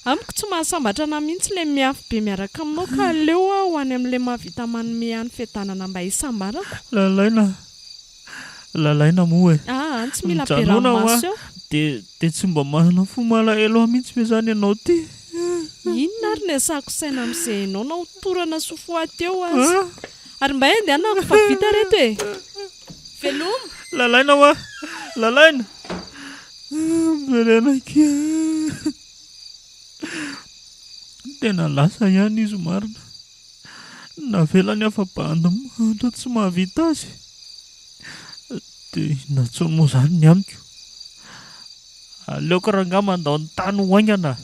Amiko tsy mahasambatra anah mihitsy ilay miafy be miaraka aminao ka aleo aho ho any amin'ilay mahavita manome ahy ny fiadanana mba hisambarako. Lalaina a! Lalaina moa e! Aa tsy mila be Mijanona hoa ranomaso eo. dia dia tsy mba manana fo malahelo ahy mihitsy ve izany ianao ity? Inona ary ny asako saina amin'izay hainao na ho torana sofoaty eo aza. Ary mba andehanako fa vita reto e! Veloma! Lalaina hoa! Lalaina! Miverena akia! Tena lasa ihany izy marina. Navelany afa-bandy mahantra tsy mahavita azy. Dia inona intsony moa izany ny amiko? Aleoko rangahy mandao ny tany ho haingana.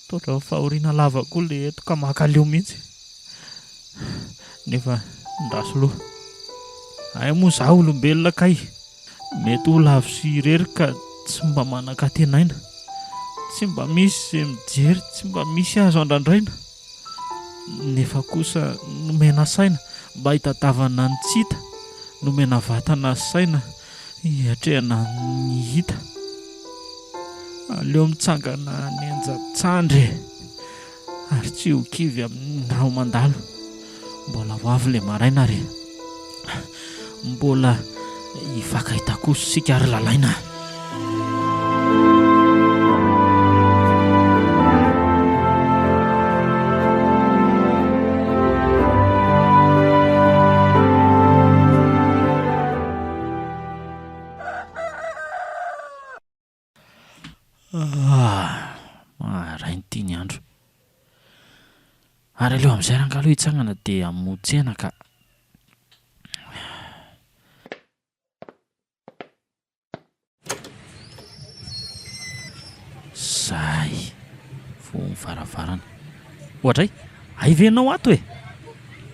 Toa ny fahoriana lava koa ilay eto ka mankaleo mihitsy. Nefa ndraso loha. Hay moa izaho olombelona kay. Mety ho lavo sy irery ka tsy mba manan-kantenaina. Tsy mba misy izay mijery, tsy mba misy azo andrandraina. Nefa kosa nomena saina mba hitadavana ny tsy hita, nomena vatana sy saina hiatrehana ny hita. Aleo mitsangana any an-jatsandry e! Ary tsy ho kivy amin'ny raho mandalo. Mbola ho avy ilay maraina ary mbola hifankahita kosa isika ry Lalaina a! Ah! Maraina ity ny andro. Ary aleo amin'izay rangahy aloha hitsangana dia hamoha tsena ka. Zay. Voa ny varavarana. Oadray, hay ve ianao ato e?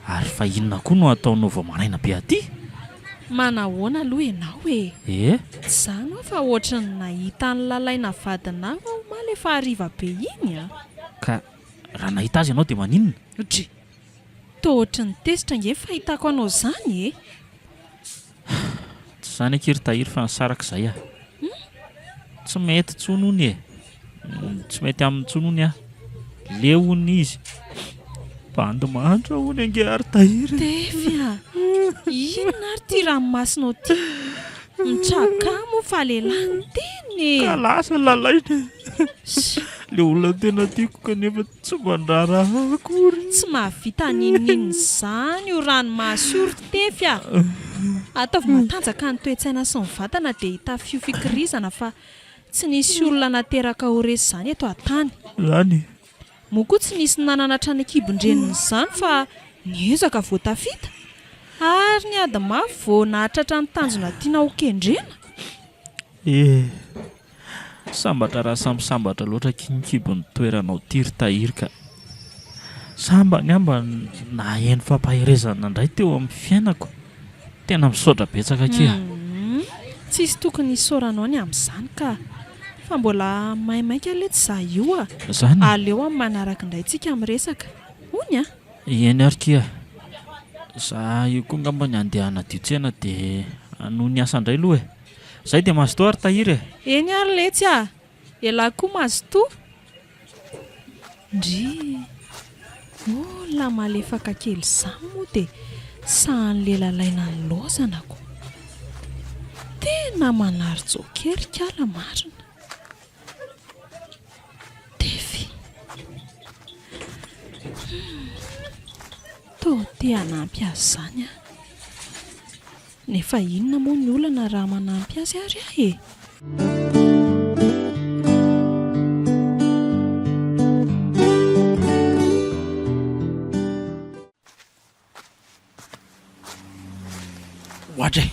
Ary fa inona koa no ataonao vao maraina be aty? Manahoana aloha ianao e? E? Tsy izany hoa fa ohatry ny nahita an'i Lalaina vadinao aho omaly efa hariva be iny a! Ka raha nahita azy ianao dia maninona? Dry! Toa ohatry ny tezitra ange ny fahitako anao izany e! Tsy izany akia ry Tahiry fa nisaraka izahay ah! Tsy mety intsony hono e! Tsy mety aminy intsony hono aho. Leo hono izy. Bandy mahantra hono ange ary Tahiry e! Tefy a! Inona ary ity ranomasinao ity? Mitraka moa fa lehilahy ny tena e! Ka lasa lalaina e! Ilay olona tena tiako kanefa tsy mba niraharaha akory. Tsy mahavita n'inon'inona izany io ranomaso io ry Tefy a! Ataovy matanjaka ny toe-tsaina sy ny vatana dia hitafio fikirizana fa tsy nisy olona nateraka ho resy izany eto an-tany. Izany. Moa koa tsy nisy nanana hatrany an-kibon-dreniny izany fa niezaka vao tafita ary niady mafy vao nahatratra ny tanjona tiana ho kendrena. Eh! Sambatra raha samy sambatra loatra akia ny kibon'ny toeranao ity ry Tahiry ka! Sambany aho mba naheno fampaherezana indray teo amin'ny fiainako. Tena misaotra betsaka akia. Humm! Tsisy tokony hisaoranao ny amin'izany ka! Fa mbola maimaika letsy za io a! Zany? Aleo amin'ny manaraka indray tsika miresaka. Hono a! Eny ary kia. Za io koa ngambany handeha hanadio tsena dia hanohy ny asa indray aloha e! Zay dia mazotoa ary Tahiry e! Eny ary letsy a! Elah koa mazotoa! Ndrii! Olona malefaka kely izany moa dia sahan'ny lela laina nilaozana ko! Tena manary joker kala marina! Tefy! Humm! Toa te hanampy azy izany aho. Nefa inona moa ny olana raha manampy azy ary aho e? Oadray,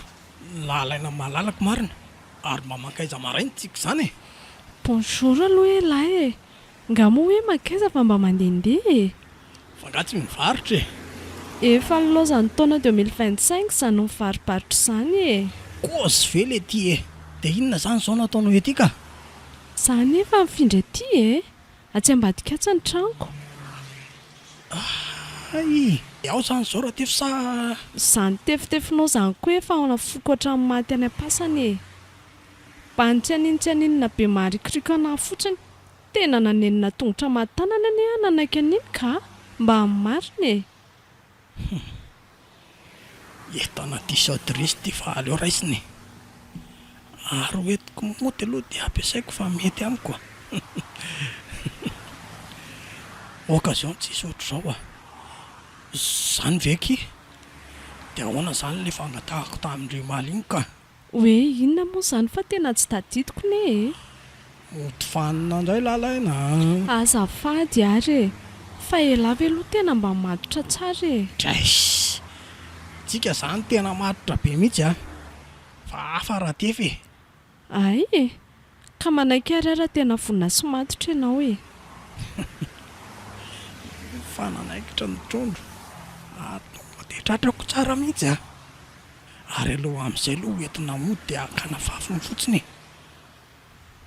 lalaina malalako marina, ary mba mankaiza maraina tsika izany e? Bonjour aloha elah e! Nga moa hoe mankaiza fa mba mandehandeha e! Fa nga tsy mivarotra e! Efa nilaozan'ny taona 2025 izany mivarobarotra izany e! Kôzy ve le ty e! De inona zany zao no ataonao ety ka? Za anefa mifindra ety e! Atsy ambadika atsy ny tranoko. Hay! De ao zany zao Ratefy sa? Izany tefitefinao izany koa efa ao an'foko hatramin'ny maty any am-pasana e! Bany tsy haninontsy haninona be maharikoriko anah fotsiny. Tena nanenina tongotra maty tanana anie aho nanaiky an'iny ka! Mba amin'ny marina e! Hum. Entana diso adiresy ity fa aleo raisina e! Ary ho entiko mody aloha dia ampiasaiko fa mety amiko a! Occasion tsisy ohatr'izao a! Zany ve akia? Dia ahoana izany ilay fangatahako tamin-dry omaly iny ka? Hoe inona moa izany fa tena tsy tadidiko ne e! Mody fanina indray Lalaina a! Azafady ary e! Fa elah ve aloha tena mba matotra tsara e! Drais! Tsika zany tena matotra be mihitsy a! Fa hafa Ratefy e! Hay e! Ka manaiky ary aho raha tena vonona sy matotra ianao e! Efa nanaikitra ny trondro ary tonga dia tratrako tsara mihitsy a! Ary aleo amin'izay aloha ho entina mody dia hakana fafiny fotsiny e!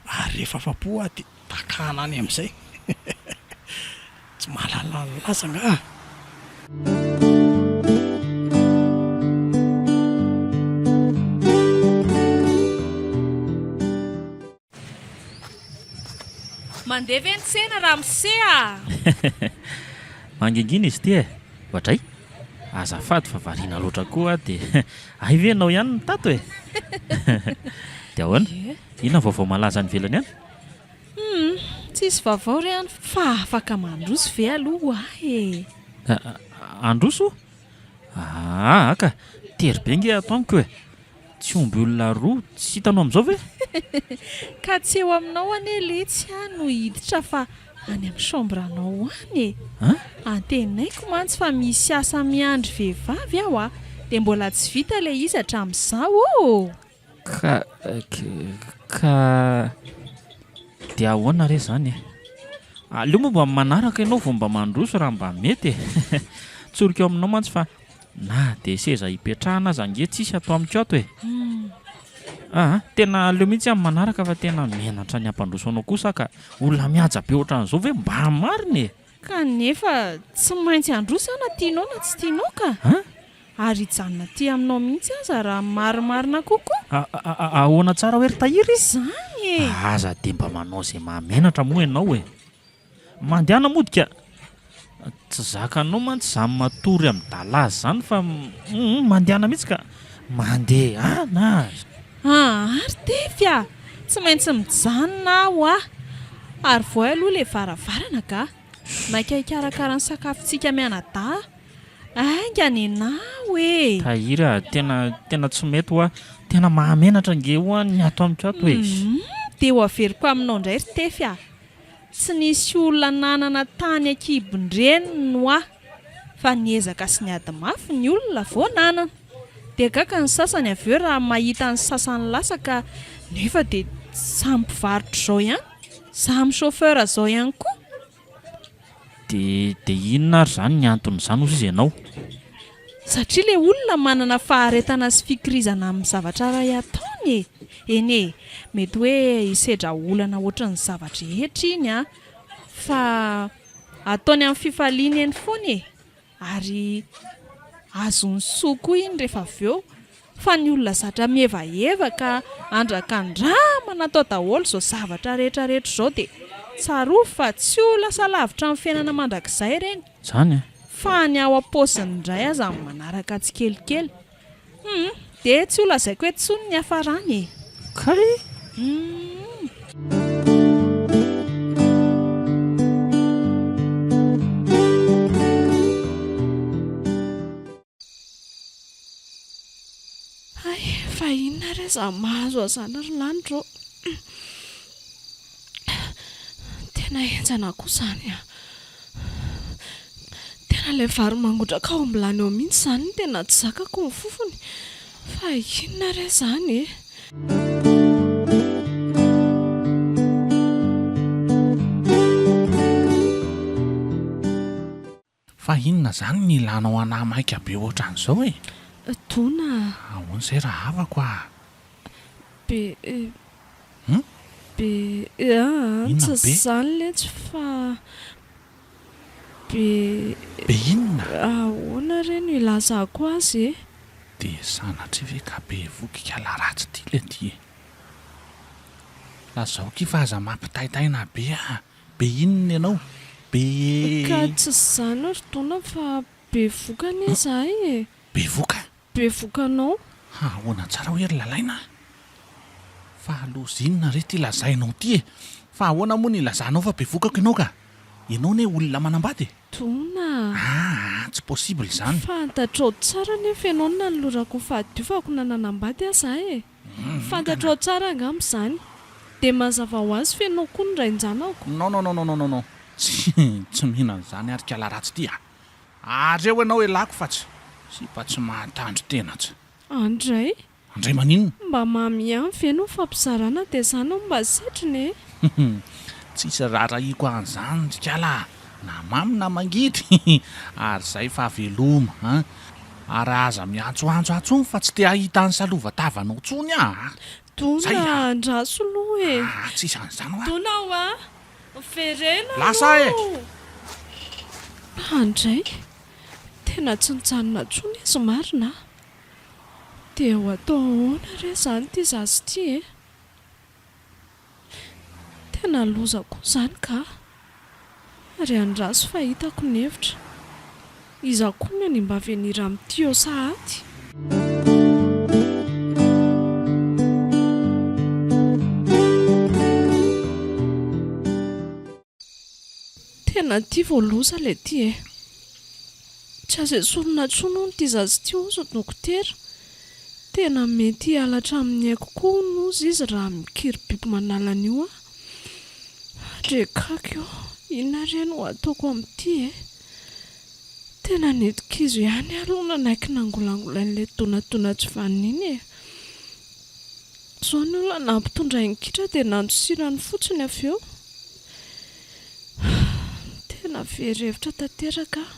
Ary rehefa afa-po aho dia dakana any amin'izay. Tsy mahalala ny laza angaha? Mandeha ve ny tsena ramose a? Mangingina izy ity e! Oadray! Azafady fa variana loatra koa aho dia hay ve ianao ihany no tato e! Dia ahoana? Inona ny vaovao malaza any ivelany any? Humm, tsisy vaovao re any fa afaka mandroso ve aloha ho ahy e? Handroso? Aa ka! Tery be nge ato amiko e! Tsy omby olona roa tsy hitanao amin'izao ve? Ka tsy eo aminao anie letsy aho no hiditra fa any amin'ny chambre-nao any e! An? Antenaiko mantsy fa misy asa miandry vehivavy aho a! Dia mbola tsy vita ilay izy hatramin'izao ô! Ka, ka dia ahoana re izany e? Aleo moa mba manaraka ianao vao mba mandroso raha mba mety e! Tsoriko aminao mantsy fa na dia seza hipetrahana aza ange tsisy ato amiko ato e! Aa, tena aleo mihitsy aho manaraka fa tena menatra ny hampandroso anao kosa aho ka! Olona mihaja be ohatran'izao ve mba marina e? Kanefa tsy maintsy handroso aho na tianao na tsy tianao ka! An? Ary hijanona aty aminao mihitsy aza raha marimarina kokoa. Ahoana tsara hoe ry Tahiry? Izany e! Aza dia mba manao izay mahamenatra moa ianao e! Mandehana mody ka! Tsy zakanao mantsy izany matory amin'ny dalazy izany fa humm mandehana mihitsy ka! Mandehana! Aa ry Tefy a! Tsy maintsy mijanona aho a! Ary vohay aloha ilay varavarana ka! Maika hikarakara ny sakafontsika mianadahy. Haingana ianao e! Tahiry a, tena, tena tsy mety hoa. Tena mahamenatra ange hoa ny ato amiko ato e! Humm, dia ho averiko aminao indray ry Tefy a! Tsy nisy olona nanana tany an-kibon-dreniny hoa, fa niezaka sy niady mafy ny olona vao nanana. Dia gaga ny sasany avy eo raha mahita ny sasany lasa ka nefa dia samy mpivarotra izao ihany, samy chauffeur izao ihany koa. Dia dia inona ary izany ny anton'izany hozy izy ianao? Satria ilay olona manana faharetana sy fikirizana amin'ny zavatra iray ataony e! Eny e, mety hoe hisedra olana ohatran'ny zava-drehetra iny an, fa ataony amin'ny fifaliana eny foana e! Ary azony soa koa iny rehefa avy eo fa ny olona zatra mihevaheva ka andrakandrama natao daholo izao zavatra rehetra rehetra izao dia tsarovy fa tsy ho lasa lavitra amin'ny fiainana mandrakizay ireny. Izany eh. Fa ny ao am-paosiny indray aza manaraka tsikelikely. Hum, dia tsy ho lazaiko eto intsony ny hiafarany e! Kay! Hum. Hay, fa inona re izany mahazo ahy izany ry Lanitra ô? Tena henjana koa izany an! Tena ilay vary mangotraka ao am-bilany ao mihitsy izany no tena tsy zakako ny fofony. Fa inona re izany e? Fa inona izany ny ilanao anah maika be ohatran'izao e? Dona a! Ahoana izay rahavako a? Be. Hum? Be aa Inona tsy be? izany letsy fa be. Be inona? Ahoana re no ilazako azy e? Dia sanatria ve ka bevoky kala ratsy ity le ty e? Lazao ki fa aza mampitaitaina be a! Be inona ianao? Be. Ka tsy izany ry Dona fa bevoka anie izahay e! Bevoka? Bevoka anao? Ha ahoana tsara hoe ry Lalaina a! Fa loza inona re ity lazainao ity e! Fa ahoana moa no ilazanao fa bevokako ianao ka? Ianao anie olona manambady e! Dona a! Aa tsy possible izany! Fantatrao tsara anefa ianao ny nanolorako ny fahadiovako na nanambady aza aho e! Fantatrao tsara angamba izany. Dia mazava ho azy fa ianao koa no rain-janako. Non non non non non non tsy tsy mino an'izany ary kala ratsy ity a! Ary eo ianao elako fa tsy sipa tsy mahatandry tena tsy. Andray. Andray maninona? Mba mamy ihany ve no fampizarana dia za no mba setriny e! Tsisy rarahiko an'izany ry kala a! Na mamy na mangidy ary zay fa veloma an! Ary aza miantsoantso ahy tsony fa tsy te hahita ny salova-tavanao tsony aho a! Zay Dona a! andraso aloha e! Aa tsisy an'izany hoa! Dona hoa! Miverena Lasa aho e! aloha! Andray! Tena tsy nijanona intsony izy marina a! Dia ho atao ahoana re izany ity zaza ity e? Tena loza koa izany ka! Ary andraso fa hitako ny hevitra. Iza koa no hanimba avenir amin'ity eo sahady? Tena ity vao loza ilay ity e! Tsy azo esorina intsony hono ity zaza ity hozy ny dokotera. Tena mety hiala hatramin'ny aiko koa hono hozy izy raha mikiribiby manala an'io aho. Andriakaky ô! Inona re no hataoko amin'ity e? Tena nidi-kizo ihany aho aloha nanaiky nangolangolain'ilay donadona tsy vanona iny e! Izao ny olona nampitondrainy kitra dia nandosirany fotsiny avy eo. Tena very hevitra tanteraka aho.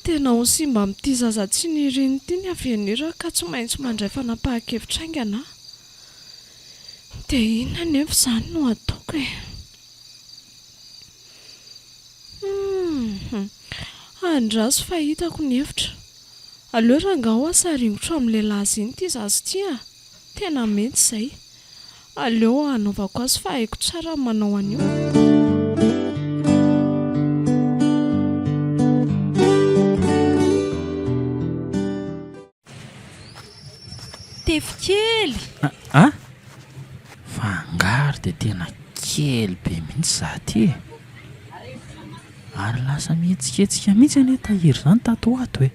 Tena ho simba amin'ity zaza tsy niriny ity ny avenir ka tsy maintsy mandray fanapahan-kevitra haingana aho. Dia inona anefa izany no hataoko e? Hum, andraso fa hitako ny hevitra. Aleo rangaha hoa saringotro amin'ny lehilahy iny ity zaza ity a! Tena mety izay. Aleo hanaovako azy fa haiko tsara ny manao an'io. Tefy kely! A! Fa angaha ary dia tena kely be mihitsy izaho ity e! Ary lasa mihetsiketsika mihitsy anie Tahiry izany tato ho ato e!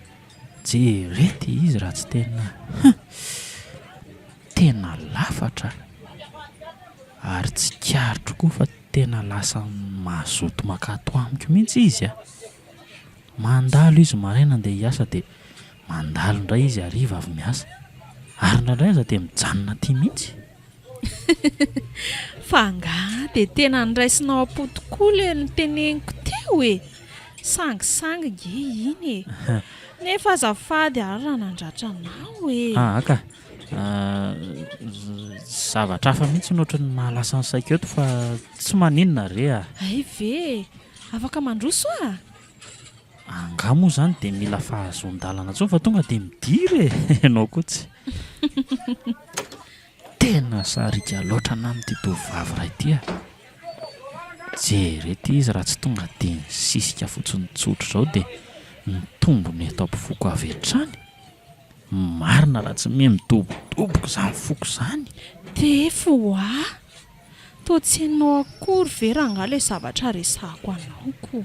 Jerety izy raha tsy tena huh! Tena lafatra a! Ary tsikaritro koa fa tena lasa mazoto mankato amiko mihitsy izy a! Mandalo izy maraina andeha hiasa dia mandalo indray izy hariva avy miasa. Ary indraindray aza dia mijanona aty mihitsy. Fa angaha dia tena noraisinao am-po tokoa ilay noteneniko teo e! Sangisangy nge iny e! Nefa azafady ary raha nandratra anao e! Aa ka! Zavatra hafa mihitsy no ohatran'ny mahalasa ny saiko eto fa tsy maninona re a! Hay ve e! Afaka mandroso aho? Angaha moa izany dia mila fahazoan-dalana intsony fa tonga dia midira e! Ianao koa tsy. Tena sariaka loatra anah amin'ity tovovavy iray ity a! Jereo ity izy raha tsy tonga dia nisisika fotsiny tsotra izao dia nitombo ny eto am-pofoko avy hatrany. Marina raha tsy miha midobodoboka izany foko izany. Tefy hoa! Toa tsy henonao akory ve rangahy ilay zavatra resahako anao ko?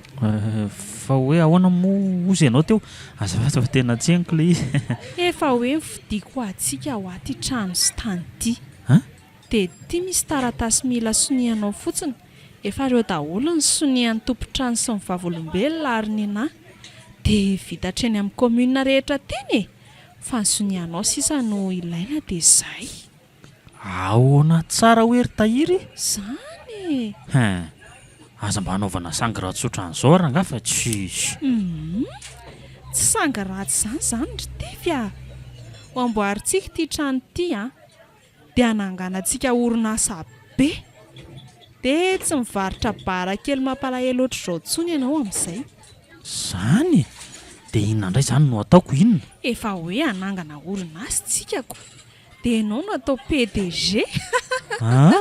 Fa hoe ahoana moa hozy ianao teo? Azafady fa tena tsy henoko ilay izy. Efa hoe novidiako ho antsika hoa ity trano sy tany ity. An? Dia ity misy taratasy mila sonianao fotsiny. Efa ireo daholo ny sonian'ny tompon-trano sy ny vavolombelona ary nenà. Dia vita hatreny amin'ny commune rehetra teny e! Fa ny sonianao sisa no ilaina dia izay. Ahoana tsara hoe ry Tahiry? Zany e! Hein! Aza mba anaovana sangy ratsy otran'izao ary rangahy fa tsisy. Humm! Tsy sangy ratsy izany izany ry Tefy a! Ho amboarintsika ity trano ity an! Dia hananganantsika orinasa be! Dia tsy mivarotra bara kely mampalahelo ohatr'izao intsony ianao amin'izay. Zany e! Dia inona indray izany no ataoko, inona? Efa hoe hanangana orinasa tsika ko! Dia ianao no atao PDG? An!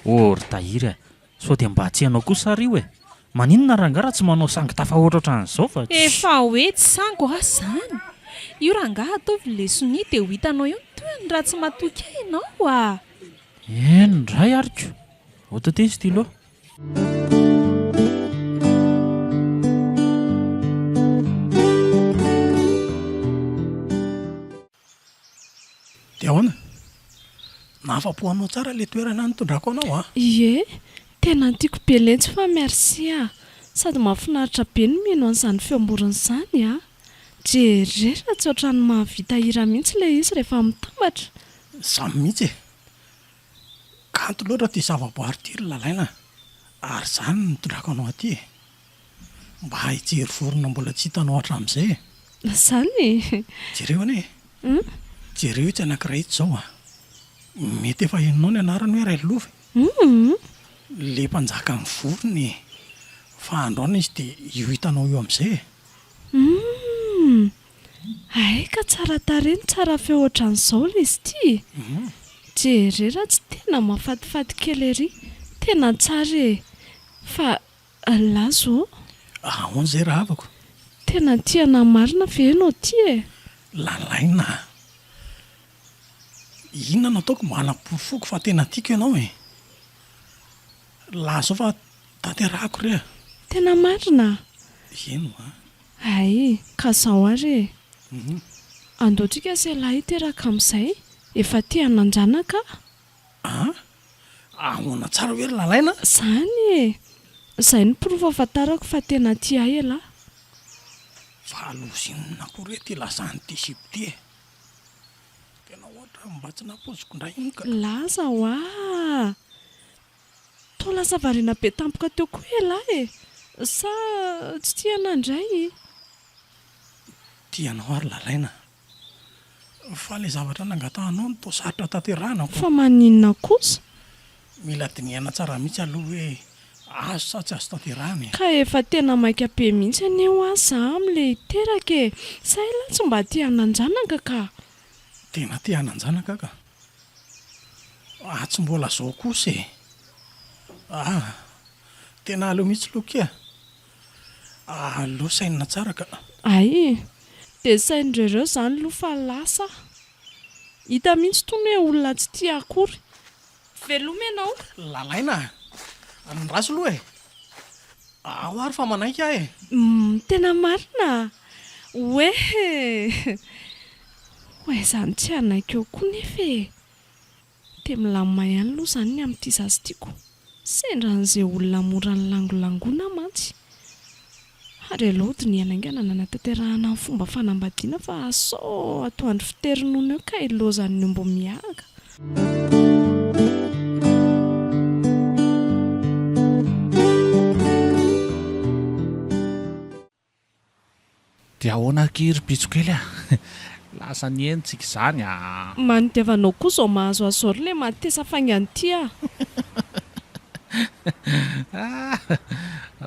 Oh ry Tahiry a! Sao dia mba tsy ianao kosa ary io e! Maninona rangahy raha tsy manao sangy tafahoatra ohatran'izao fa tsy. Efa hoe tsy sangy hoa izany! Io rangahy ataovy le sonia dia ho hitanao eo ny tohiny raha tsy matoky ahy ianao a! Eny indray ary ko! Ao taty ny stylo. Dia ahoana? Nahafa-po anao tsara ilay toerana nitondrako anao an? Ie, tena tiako be letsy fa merci a! Sady mahafinaritra be ny mino an'izany feom-borona izany a! Jereo raha tsy ohatran'ny mahavita hira mihitsy ilay izy rehefa mitambatra. Izany mihitsy e! Kanto loatra ity zavaboary ity ry Lalaina a! Ary izany no nitondrako anao aty e! Mba hijery vorona mbola tsy hitanao hatramin'izay e! Izany e! Jereo anie e! Jereo itsy anankiray itsy izao a! Mety efa henonao ny anarany hoe Railovy? Ilay mpanjakan'ny vorona e! Fa androany izy dia io hitanao io amin'izay e! Humm! Hay ka tsara tarehy no tsara feo ohatran'izao ilay izy ity e! Jereo raha tsy tena mahafatifaty kely ery! Tena tsara e! Fa Lazo ô! Ahoana izay rahavako? Tena tia anah marina ve enao ty e? Lalaina a! Inona no ataoko mba hanaporofoko fa tena tiako ianao e? Lazao fa tanterahako re a! Tena marina? Eny hoa. Hay, ka zao ary e! Andao tsika sy ialahy hiteraka amin'izay, efa te hanan-janaka aho. An? Ahoana tsara hoe ry Lalaina? Zany e! Zay no porofo ahafantarako fa tena tia ahy ialahy. Fa loza inona koa re ity lazan'ity sipa ity e? Tena ohatran'ny mba tsy nampoiziko indray iny ka. Laza hoa! Toa lasa variana be tampoka teo koa ialahy e! Sa tsy tia anah indray? Tia anao aho ry Lalaina. Fa ilay zavatra nangatahanao no toa sarotra tanterahina ko. Fa maninona kosa? Mila dinihana tsara mihitsy aloha hoe azo sa tsy azo tanterahina e. Ka efa tena maika be mihitsy anie hoa za amin'ilay hiteraka e! Sa elah tsy mba te hanan-janaka ka? Tena te hanan-janaka ka. Ah tsy mbola zao kosa e! Ah! Tena aleo mihitsy aloha kia. Aleo sainina tsara ka. Hay! Dia sain-drereo izany aloha fa lasa aho. Hita mihitsy itony hoe olona tsy tia akory. Veloma ianao. Lalaina a! Andraso aloha e! Ao ary fa manaiky aho e! Humm tena marina? Oeeh! Ho aiza no tsy hanaiky eo koa nefa e! Dia milamina ihany aloha izany ny amin'ity zaza ity ko! Sendra an'izay olona mora nilangolangoana mantsy! Ary aleo hodinihana haingana ny hanatanterahana ny fomba fanambadiana fa sao atoandro fitery nono eo ka ilaozan'ny omby mihaga. Dia ahoana akia ry pitso kely a! Lasa niheno tsika izany a! Manodiavanao koa izao mahazo azy izao ry le matesa faingana ity a!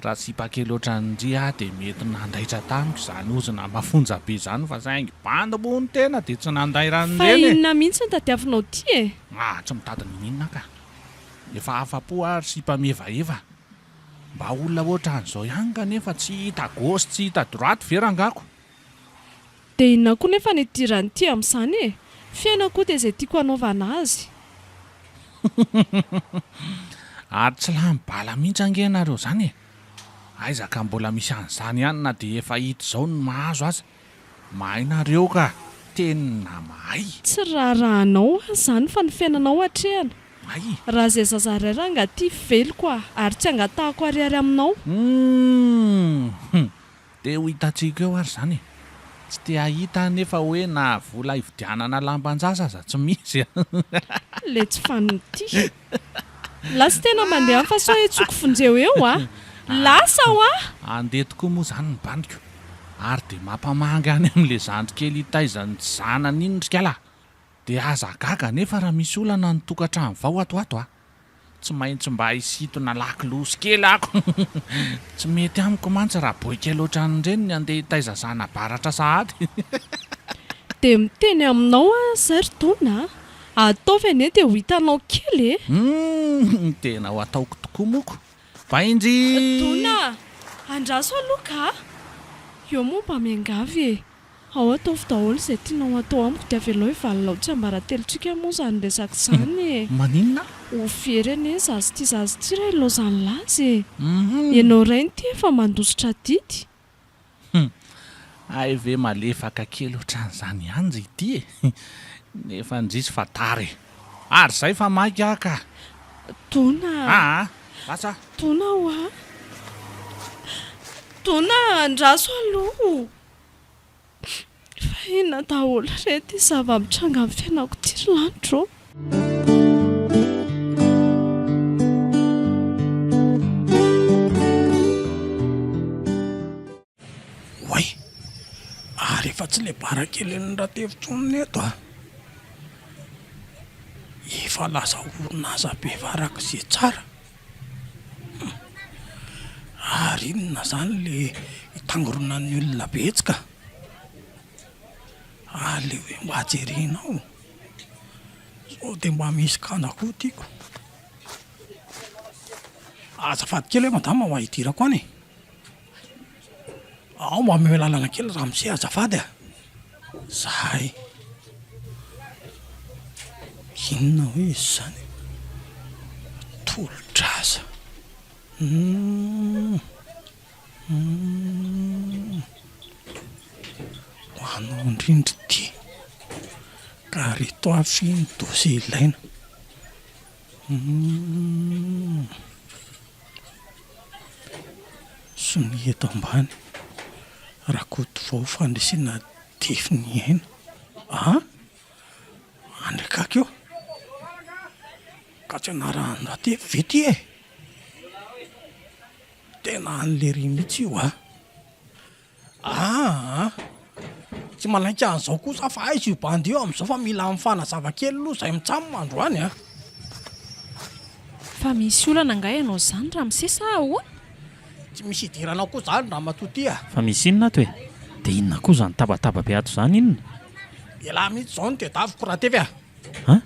Raha sipa kely ohatran'ndry aho dia mety nandaitra tamiko izany ozona mafonja be izany fa saingy bandy moa ny tena dia tsy Fa nandairan'ireny e! inona mihitsy no tadiavinao ity e? Ah, tsy mitady n'inon'inona aho ka! Efa afa-po aho ry sipa mihevaheva. Mba olona ohatran'izao ihany kanefa tsy hita gauche tsy hita droite ve rangako? Dia inona koa nefa ny idiran'ity amin'izany e? Fiainako dia izay tiako hanaovana azy. Ary tsy lany bala mihitsy ange ianareo izany e! Aiza ka mbola misy an'izany ihany na dia efa hita izao ny mahazo aza. Mahay nareo ka! Tena mahay! Tsy raharahanao aho izany fa ny fiainanao atrehana. Hay! Raha izay zaza iray rangah ty veloko ah! Ary tsy angatahako ariary aminao. Humm! Dia ho hitantsika eo ary izany e! Tsy te hahita aho nefa hoe na vola hividianana lamban-jaza aza tsy misy a! Le tsy fanina ity. Lasa tena mandeha any fa sao hetsoko vonjeo eo a! Lasa hoa! Andeha tokoa moa izany ny bandiko ary dia mampamangy any amin'ilay zandry kely hitaiza ny zanany iny ry kala! Dia aza gaga anefa raha misy olana ny tokantrano vao ato ato a! Tsy maintsy mba hisintona lakilosy kely ako! Tsy mety amiko mantsy raha boy kely ohatran'ireny ny andeha hitaiza zana-baratra sahady! Dia miteny aminao aho izay ry Dona a! Ataovy anie dia ho hitanao kely e! Humm! Tena ho ataoko tokoa moko! Bainjy! Dona a! Andraso aloha ka! Eo moa mba miangavy e! Ao ataovy daholo izay tianao atao amiko dia avelao hivalona ho tsiambaratelontsika moa izany resaka izany e! Maninona? Ho very anie ny zaza ity zaza ity raha ilaozan'i Laza e! Ianao rainy ity efa mandositra adidy. Hum! Hay ve malefaka kely ohatran'izany ihany ry ity e! Nefa indrisy fa tara e! Ary izay fa maika aho ka! Dona! Aa! Lasa! Dona hoa! Dona! Andraso aloha! Fa inona daholo re ity zava-mitranga amin'ny fiainako ity ry lanitra ô? Oay! Ary efa tsy le bara kelin'ny Ratefy intsony ny eto a! Efa lasa orinasa be farak'izay tsara. Hum! Ary inona izany le itangoronan'ny olona betska? Aleo hoe mba jerena ao. Sao dia mba misy kanja koa tiako. Azafady kely hoe madama mba hidirako any e. Ao mba omeo lalana kely ramose azafady a! Zahay. Inona hoe izy izany? Tolotr'asa. Humm. Humm. Ho anao indrindra ity. Ka reto avy ny dossier ilaina. Humm. Sonia eto ambany. Rakotovao fandresena dify ny aina. A! Any akaiky eo. Ka tsy anarahan-dRatefy ve ty e? Tena any lery mihitsy io a! Aa! Tsy manaiky an'izao kosa fa aiza io bandy io amin'izao fa mila mifanazava kely aloha izay mitsam androany a! Fa misy olana angaha ianao izany ramose sa ahoana? Tsy misy idiranao koa izany ramatoa ty a! Fa misy inona ato e? Dia inona koa izany tabataba be ato izany inona? Elah mihitsy izao no tedaviko Ratefy a! An?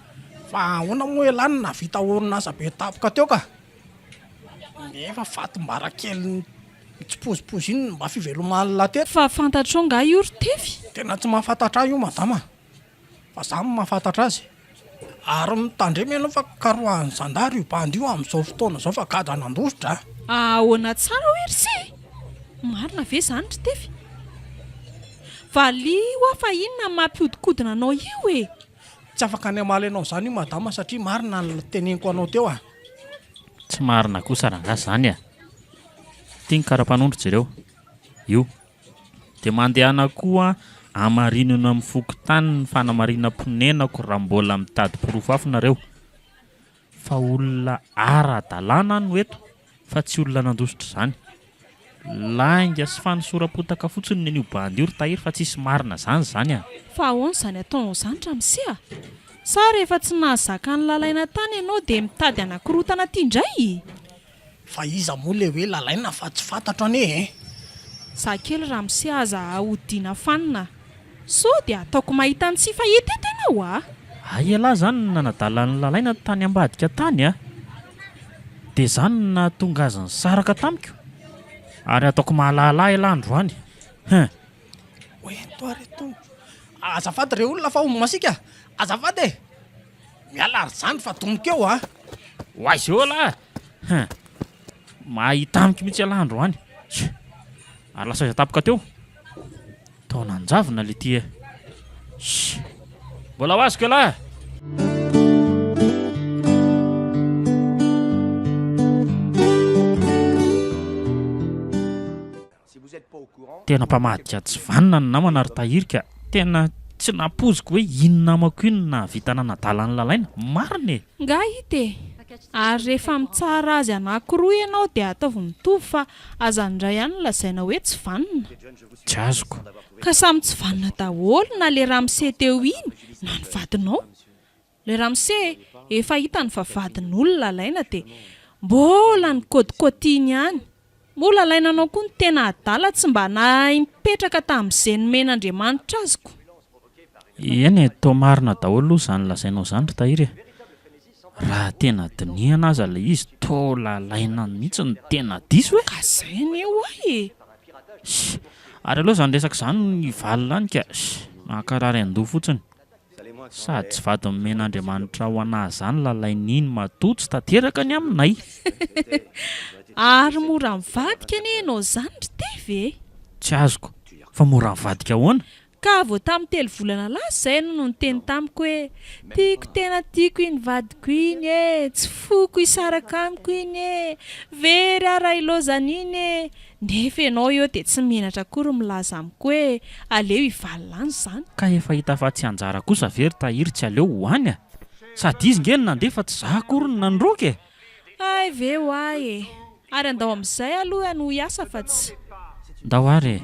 Fa ahoana moa elah no nahavita orinasa be tampoka teo ka? Nefa fatim-bara kely Mitsipozipozy iny no mba fiveloman'lah teto. Fa fantatrao nga io ry Tefy? Tena tsy mahafantatra ahy io madama fa za no mahafantatra azy. Ary mitandrema ianao fa karoahan'ny zandary io bandy io amin'izao fotoana izao fa gadra nandositra a! Ahoana tsara hoy ry se? Marina ve izany ry Tefy? Valio aho fa inona no mampihodinkodina anao io e? Tsy afaka ny hamaly anao izany io madama satria marina ny teneniko anao teo a! Tsy marina kosa rangahy izany a! Ity ny kara-panondro jereo. Io. Dia mandehana koa hamarino eny amin'ny fokontany ny fanamarinam-ponenako raha mbola mitady porofo hafa nareo. Fa olona ara-dalàna no eto fa tsy olona nandositra izany. Lainga sy fanosoram-potaka fotsiny ny an'io bandy io ry Tahiry fa tsisy marina zany izany a! Fa ahoana izany ataonao izany ramose a? Sa rehefa tsy nahazaka an'i Lalaina tany ianao dia mitady hanakorotana aty indray? Fa iza moa le hoe Lalaina fa tsy fantatro anie e! Za kely ramose aza ahodiana fanina Sao dia ataoko mahita ny tsy fahita eto ianao a! Hay ialahy izany no nanadala an'i Lalaina tany ambadika tany a! Dia izany no nahatonga azy nisaraka tamiko? Ary ataoko mahalala ahy ialahy androany! Hein! Hoento ary eto! Azafady re olona fa omby masiaka! Azafady e! Miala ry zandry fa domiko eo a! Ho aiza eo ialahy? Hein! Mahita amiko mihitsy ialahy androany! Tsia! Ary lasa aiza tampoka teo? Taona an-javona le ty e! Shh! Mbola ho azoko ialahy e! Tena mpamadika tsy vanona ny namana ry Tahiry ka! Tena tsy nampoiziko hoe iny namako iny no nahavita nanadala an'i Lalaina! Marina e! Nga hita e! Ary rehefa mitsara azy anakiroa ianao dia ataovy mitovy fa aza ny iray ihany no lazaina hoe tsy vanona. Tsy azoko. Ka samy tsy vanona daholo na le ramose teo iny na ny vadinao. Le ramose efa hitany fa vadin'olona alaina dia mbola nikôtikôtiny ihany. Moa lalaina anao koa ny tena adala tsy mba nahay nipetraka tamin'izay nomen'Andriamanitra azy ko. Eny e, toa marina daholo aloha izany lazainao izany ry Tahiry e. Raha tena dinihana aza ilay izy toa lalaina mihitsy no tena diso e! Ka zay anie hoa e! Ss! Ary aleo izany resaka izany hivalona any ka! Ss! Mankarary an-doha fotsiny. Sady tsy vady nomen'Andriamanitra ho anah izany lalaina iny matoa tsy tanteraka ny aminay. Ary mora mivadika anie ianao izany ry Tevy e! Tsy azoko. Fa mora mivadika ahoana? Ka vao tamin'ny telo volana lasa izay no niteny tamiko hoe, tiako tena tiako iny vadiko iny e, tsy foko hisaraka amiko iny e, very aho raha ilaozany iny e, nefa ianao eo dia tsy menatra akory milaza amiko hoe aleo hivalona any izany. Ka efa hita fa tsy anjara kosa ve ry Tahiry tsy aleo ho any a! Sady izy nge no nandeha fa tsy za akory no nandroaka e! Hay ve hoa e! Ary andao amin'izay aloha hanohy asa fa tsy. Ndao ary e!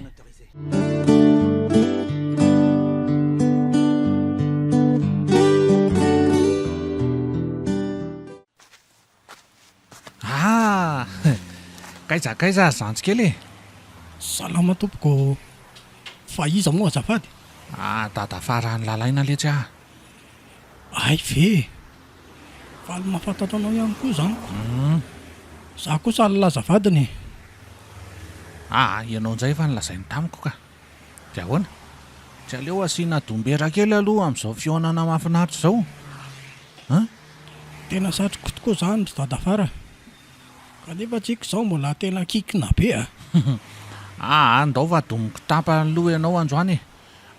Ah! Kaiza kaiza ry zandry kely e! Salama tompoko ô! Fa iza moa azafady? Ah, dada farany lalaina letsy ah! Hay ve e! Faly mahafantatra anao ihany koa izany ko. Za kosa nilaza vadiny e! Aa, ianao indray efa nolazainy tamiko ka. Dia ahoana? Tsy aleo asiana dombera kely aloha amin'izao fihaonana mahafinaritra izao an? Tena satriko tokoa izany ry dadafara. Kanefa tsika izao mbola tena kikina be a! Aa, ndao fa domiko tapany loha ianao androany e!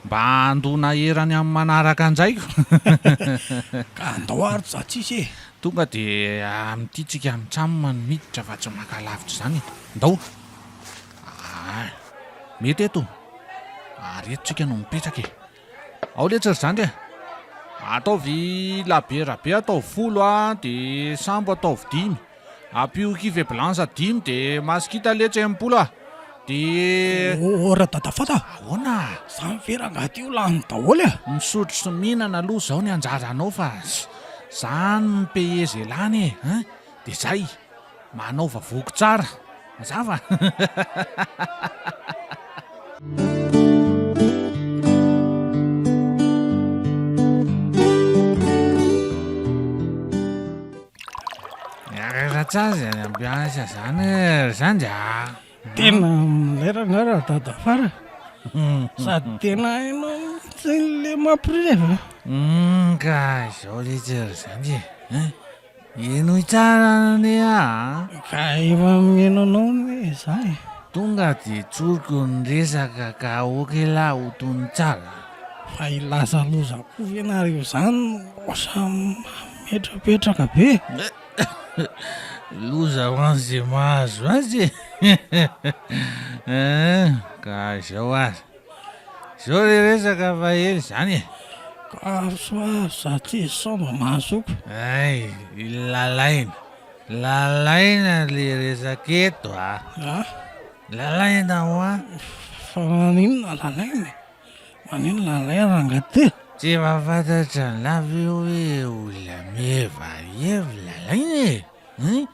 Mba handona erany amin'ny manaraka indray ko! Ka andao ary za tsisy e! Tonga dia amin'ity tsika mitsam no miditra fa tsy maka lavitra izany e! Ndao! Aa! Mety eto! Ary eto tsika no mipetraka e! Ao letsy ry zandry a! Ataovy labiera be ataovy folo a, dia sambo ataovy dimy. Ampio kive blanche dimy de masikita letsy 60 a! De. Oh radadafada! Ahoana? Zany ve rangahy ty ho lany daholo a! Misotro sy mihinana aloha zao ny anjaranao fa zany mi-payer ze lany e! Hein! De zay! Manaova voky tsara! Mazava? Miaraka tsara zany ambiance zany ry zandry a! Tena milay rangahy raha dadafara. Sady tena hainao mihitsy le mampirevy. Humm ka izao letsy ry zandry e! Hein! Henoy tsara anie aho a! Ka efa miheno anao anie za e! Tonga dia tsoriko ny resaka ka aoka elah ho tony tsara a! Fa hilaza loza koa ve nareo izany no samy mametrapetraka be? Loza ho an'izay mahazo azy e! Hein! Ka izao ary. Izao re resaka fa ela izany e! Ka soa za ty sao mba mahazoko. Hay, lalaina, lalaina le resaka eto a! A? Lalaina hoa! Fa maninona lalaina e? Maninona lalaina rangahy ty? Tsy efa fantatra an'lah ve hoe olona mievaeva lalaina e? Hein?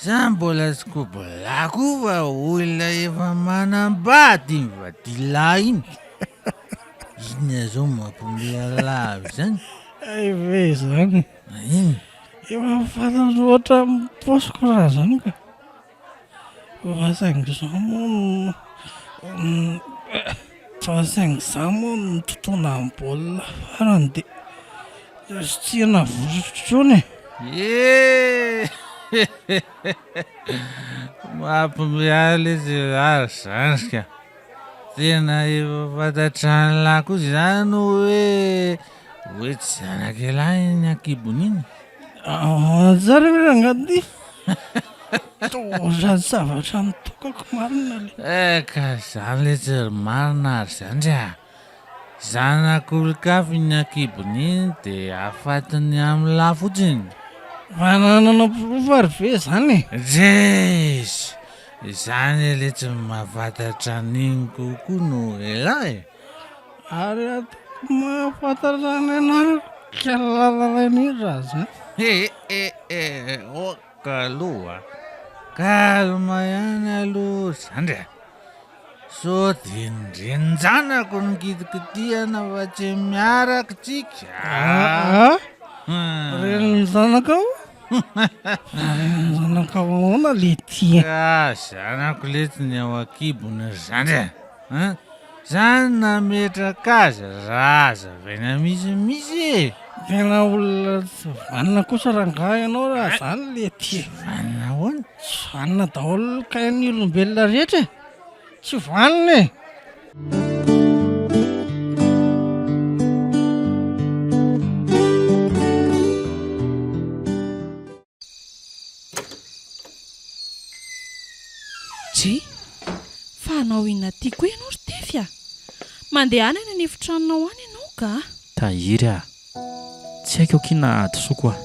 Za mbola tsy kobla koa fa olona efa manambady iny vadilahy iny. Inona zao mampiomehy an'lah avy izany? Hay ve izany? Inona? Efa fantatro ohatran'ny paosiko raha izany ka. Fa saingy izaho moa no fa saingy izaho moa no nitontona ny baolina farany dia tsy navosotra intsony e. Ye! Mampiomehy ahy letsy ry zandry ka. Tena efa fantatran'lah koa izany hoe hoe tsy zanak'ialahy iny ankibony iny. Tsara ve rangahy ty? Toa ohatran'ny zavatra nitokako marina le. Eh ka zany letsy ry marina ry zandry a! Zanak'olon-kafa iny ankibony iny de afatiny amin'lah fotsiny. Fa nanana porofo ary ve zany e? Jeez! Izany letsy ny mahafantatra an'iny kokoa noho elah e! Ary ataoko mahafantatra ny anarako kalalalaina iny raha zany. Eh eh eh ok aloha a! Calme ihany aloha ry zandry a! Sao dia ny renin-janako no kitikitihana fa tsy miaraka tsika a! Aa! Renin-janakao? Renin-janakao ahoana letia? Ka zanako letsy ny ao an-kibony ry zandry a! An! Zany nametraka azy raha azavaina misimisy e! Tena olona tsy vanona kosa rangahy ianao raha zany letia. Tsy vanona ahoana? Tsy vanona daholo kay ny olombelona rehetra e! Tsy vanona e! Dry, fa hanao inona aty koa ianao ry Tefy a? Mandehana any an'efitranonao any ianao ka! Tahiry a! Tsy haiko akia na hadisoako aho.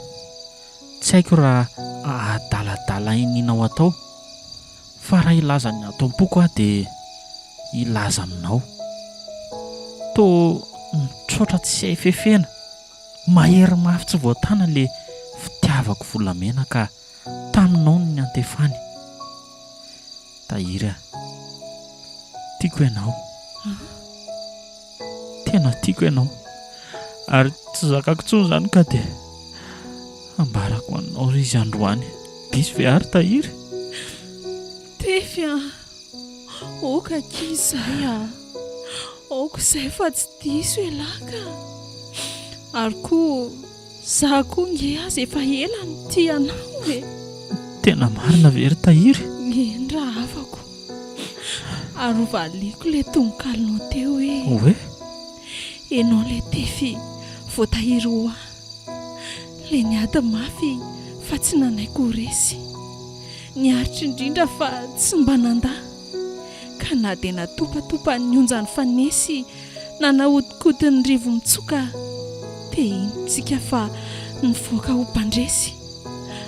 Tsy haiko raha adaladala inianao atao. Fa raha hilaza ny ato am-poko aho dia hilaza aminao. Toa mitroatra tsy hay fefena, mahery mafy tsy voatana ilay fitiavako volamena ka taminao no niantefany. Tahiry a! Tiako ianao. Tena tiako ianao. Ary tsy zakako intsony izany ka dia ambarako anao izy androany. Diso ve ary Tahiry? Tefy a! Aoka akia izay a! Aoka izay fa tsy diso elah ka! Ary koa za koa nge aza efa ela no tia anao e! Tena marina ve ry Tahiry? Eny rahavako. Ary ho valiako ilay tononkalonao teo hoe. Hoe? Enao ilay tefy voatahiry ho ahy. Ilay niady mafy fa tsy nanaiky ho resy. Niaritra indrindra fa tsy mba nandà. Ka na dia natopatopan'ny onja nifanesy na nahodinkodin'ny rivo-mitsoka dia ino tsika fa nivoaka ho mpandresy.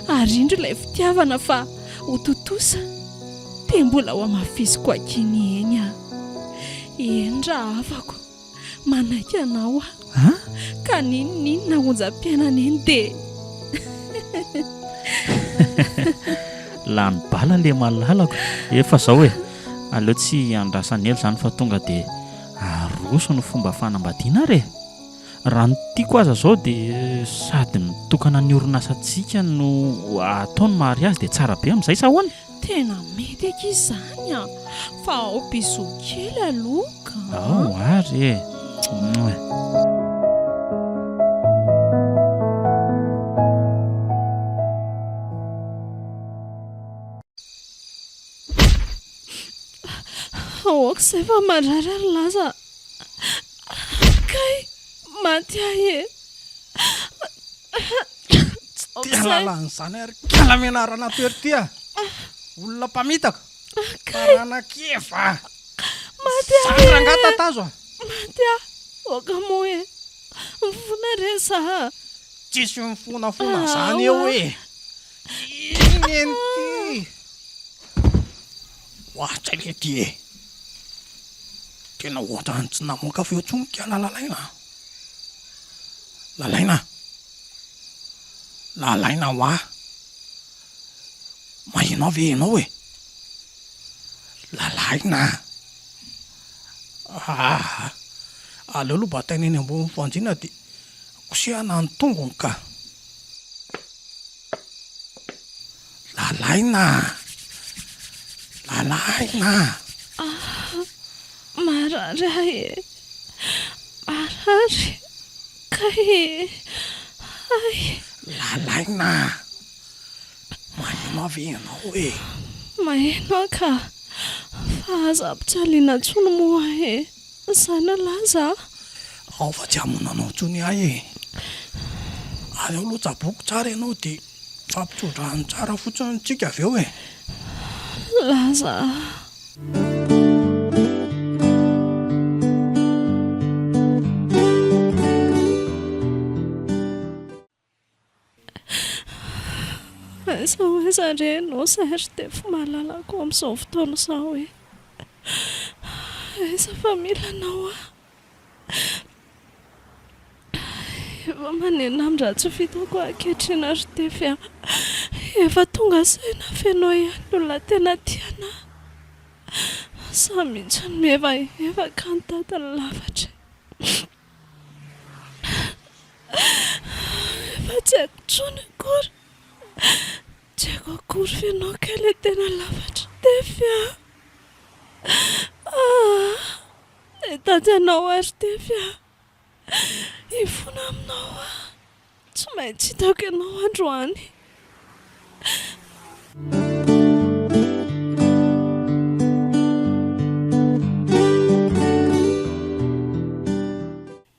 Ary indro ilay fitiavana fa ho tontosa dia mbola ho hamafisiko aky ny eny aho. Eny rahavako, manaiky anao aho. Ka n'inon'inona onjam-piainana eny dia. Lany bala le malalako. Efa zao e, aleo tsy andrasana ela izany fa tonga dia aroso ny fomba fanambadiana ary e. Raha ny tiako aza zao dia sady mitokana ny orinasantsika no atao ny mariazy dia tsara be amin'izay sa ahoana? Tena mety akia izany a! Fa ao bisous kely aloha ka! Ao ary e! Mouah. Aoka izay fa marary ary Laza a! Kay! Maty ahy e! Tsy te hahalala an'izany aho ry kala menarana toery ty a! Olona mpamitaka! Taranak'Eva! Maty ahy Zany rangahy e! tatazo a! Maty aho! Aoka moa e! Mifona re za a! Tsisy mifonafona zany eo e! Iny eny ty! Ohatry le ty e! Tena ohatran'ny tsy namoaka feo intsony kala Lalaina a! Lalaina a! Lalaina hoa! Maheno ahy ve ianao e? Lalaina a! Aa! Aleo aloha bataina eny ambony fandriana dia kosehana ny tongony ka! Lalaina a! Lalaina a! Ah! Marary ahy e! Marary! Kay e! Hay! Lalaina a! Maheno ahy ve ianao e? Maheno aho ka! Fa aza ampijaliana intsony moa e! Zany laza a! Ao fa tsy hamono anao intsony ahy e! Aleo aloha tsaboiko tsara ianao dia mifampitso-drano tsara fotsiny tsika avy eo e! Laza a! Aiza ho aiza re ianao Serge Tefy malalako amin'izao fotoana izao e? Aiza fa mila anao aho. Efa manenina amin'ny raha tsy vitako ankehitriny ry Tefy a. Efa tonga saina fa ianao ihany no olona tena tia anà. Za mihitsy no mihevaheva ka nitady ny lafatra e. Efa tsy haiko intsony akory. Tsy haiko akory fa ianao kay ilay tena lafatra Tefy a! Ah! Nitady anao ary Tefy a! Hifona aminao aho. Tsy maintsy hitako ianao androany.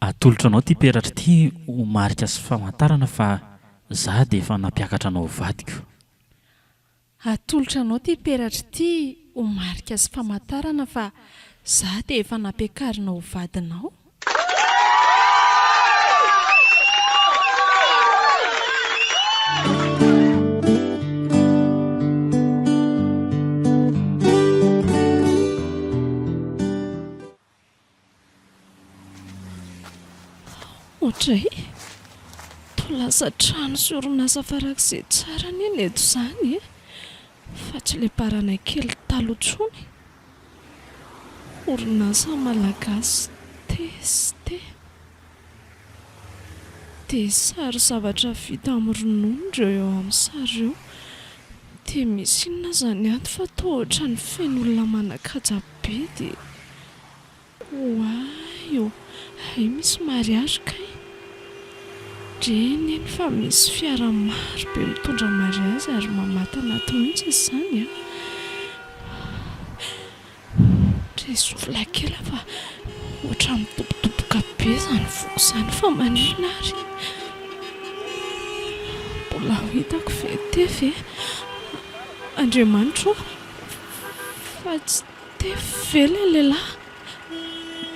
Atolotro anao ity peratra ity ho marika sy famantarana fa za dia efa nampiakatra anao ho vadiko. Atolotra anao ity peratra ity ho marika sy famantarana fa za dia efa nampiakarina ho vadinao. Ohatray, toa lasa trano sy orinasa farak'izay tsara anie ny eto izany e! Fa tsy ilay baranay kely taloha intsony. Orinasa Malagasy TST. Dia sary zavatra vita amin'ny ronono ireo eo amin'ny sary ireo. Dia misy inona izany ato fa toa ohatran'ny feno olona manan-kaja be dia. Oay ô! Hay misy mariage kay! Ndreny eny fa misy fiara maro be mitondra mariazy ary mamatana ato mihitsy izy izany an! Ndry zovolahy kely aho fa ohatran'ny midobodoboka be izany foko izany fa maninona ary? Mbola ho hitako ve Tefy e? Andriamanitra ô! Fa tsy Tefy ve ilay lehilahy?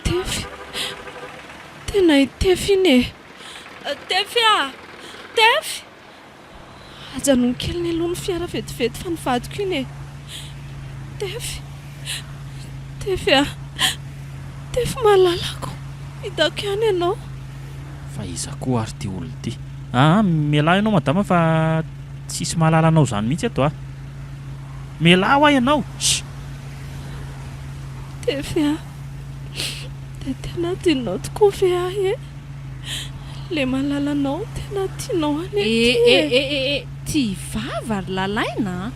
Tefy? Tena i Tefy iny e! Tefy a! Tefy! Ajanony kely ny aloha ny fiara vetivety fa ny vadiko iny e! Tefy! Tefy a! Tefy malalako! Hitako ihany ianao. Fa iza koa ary ity olona ity? Aa mialà ianao madama fa tsisy mahalala anao izany mihitsy eto a! Mialà hoa ianao! Shh! Tefy a! Dia tena adinonao tokoa ve ahy e? Le malalanao tena tianao anie ity e! E e e e! Tia vava ry Lalaina a!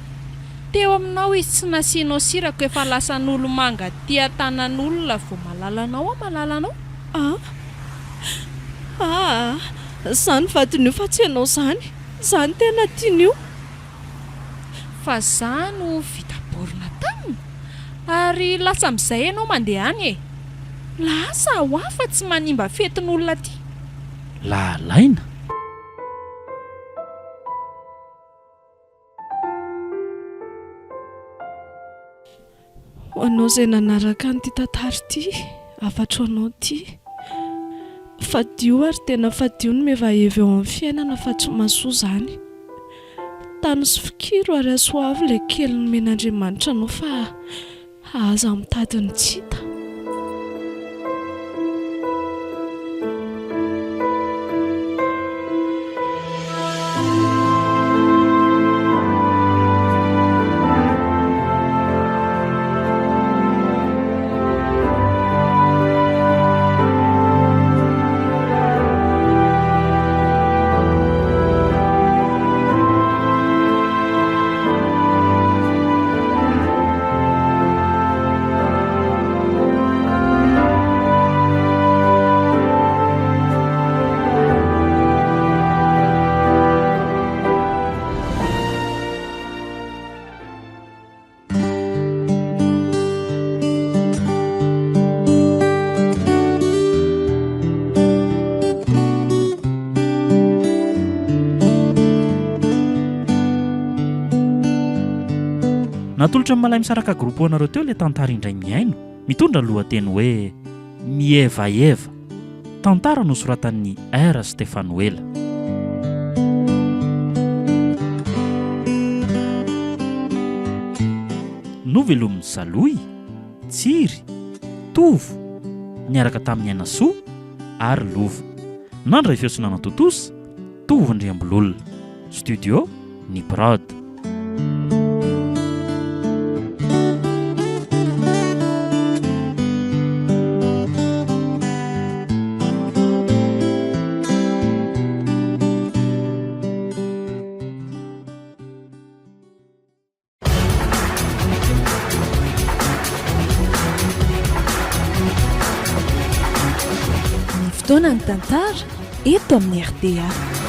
Teo aminao izy tsy nasianao sira ko efa lasan'olomanga tia tanan'olona vao malalanao aho malalanao. A! Aa! Zany vadin'io fa tsy ianao zany! Zany tena tian'io! Fa za no vita borna taminy! Ary lasa amin'izay ianao mandeha any e! Lasa hoa fa tsy manimba fetin'olona aty. Lalaina. Ho anao izay nanaraka an'ity tantara ity, hafatro anao ity. Fadio ary tena fadio ny mihevaheva eo amin'ny fiainana fa tsy mahasoa izany. Tano sy fikiro ary asoavy ilay kely nomen'Andriamanitra anao fa aza mitady ny tsy hita. Natolotra ny Malaimisaraka Group ho anareo teo ilay tantara indray mihaino, mitondra ny lohateny hoe Mihevaheva. Tantara nosoratan'i R. Stefanoela. Novelomin'i Salohy, Tsiry, Tovo, niaraka tamin'i Ainasoa ary Lova. Nandray feo sy nanatontosa, Tovo Andriambololona. Studio, Ny Prod. Ny fotoana ny tantara eto amin'ny rta.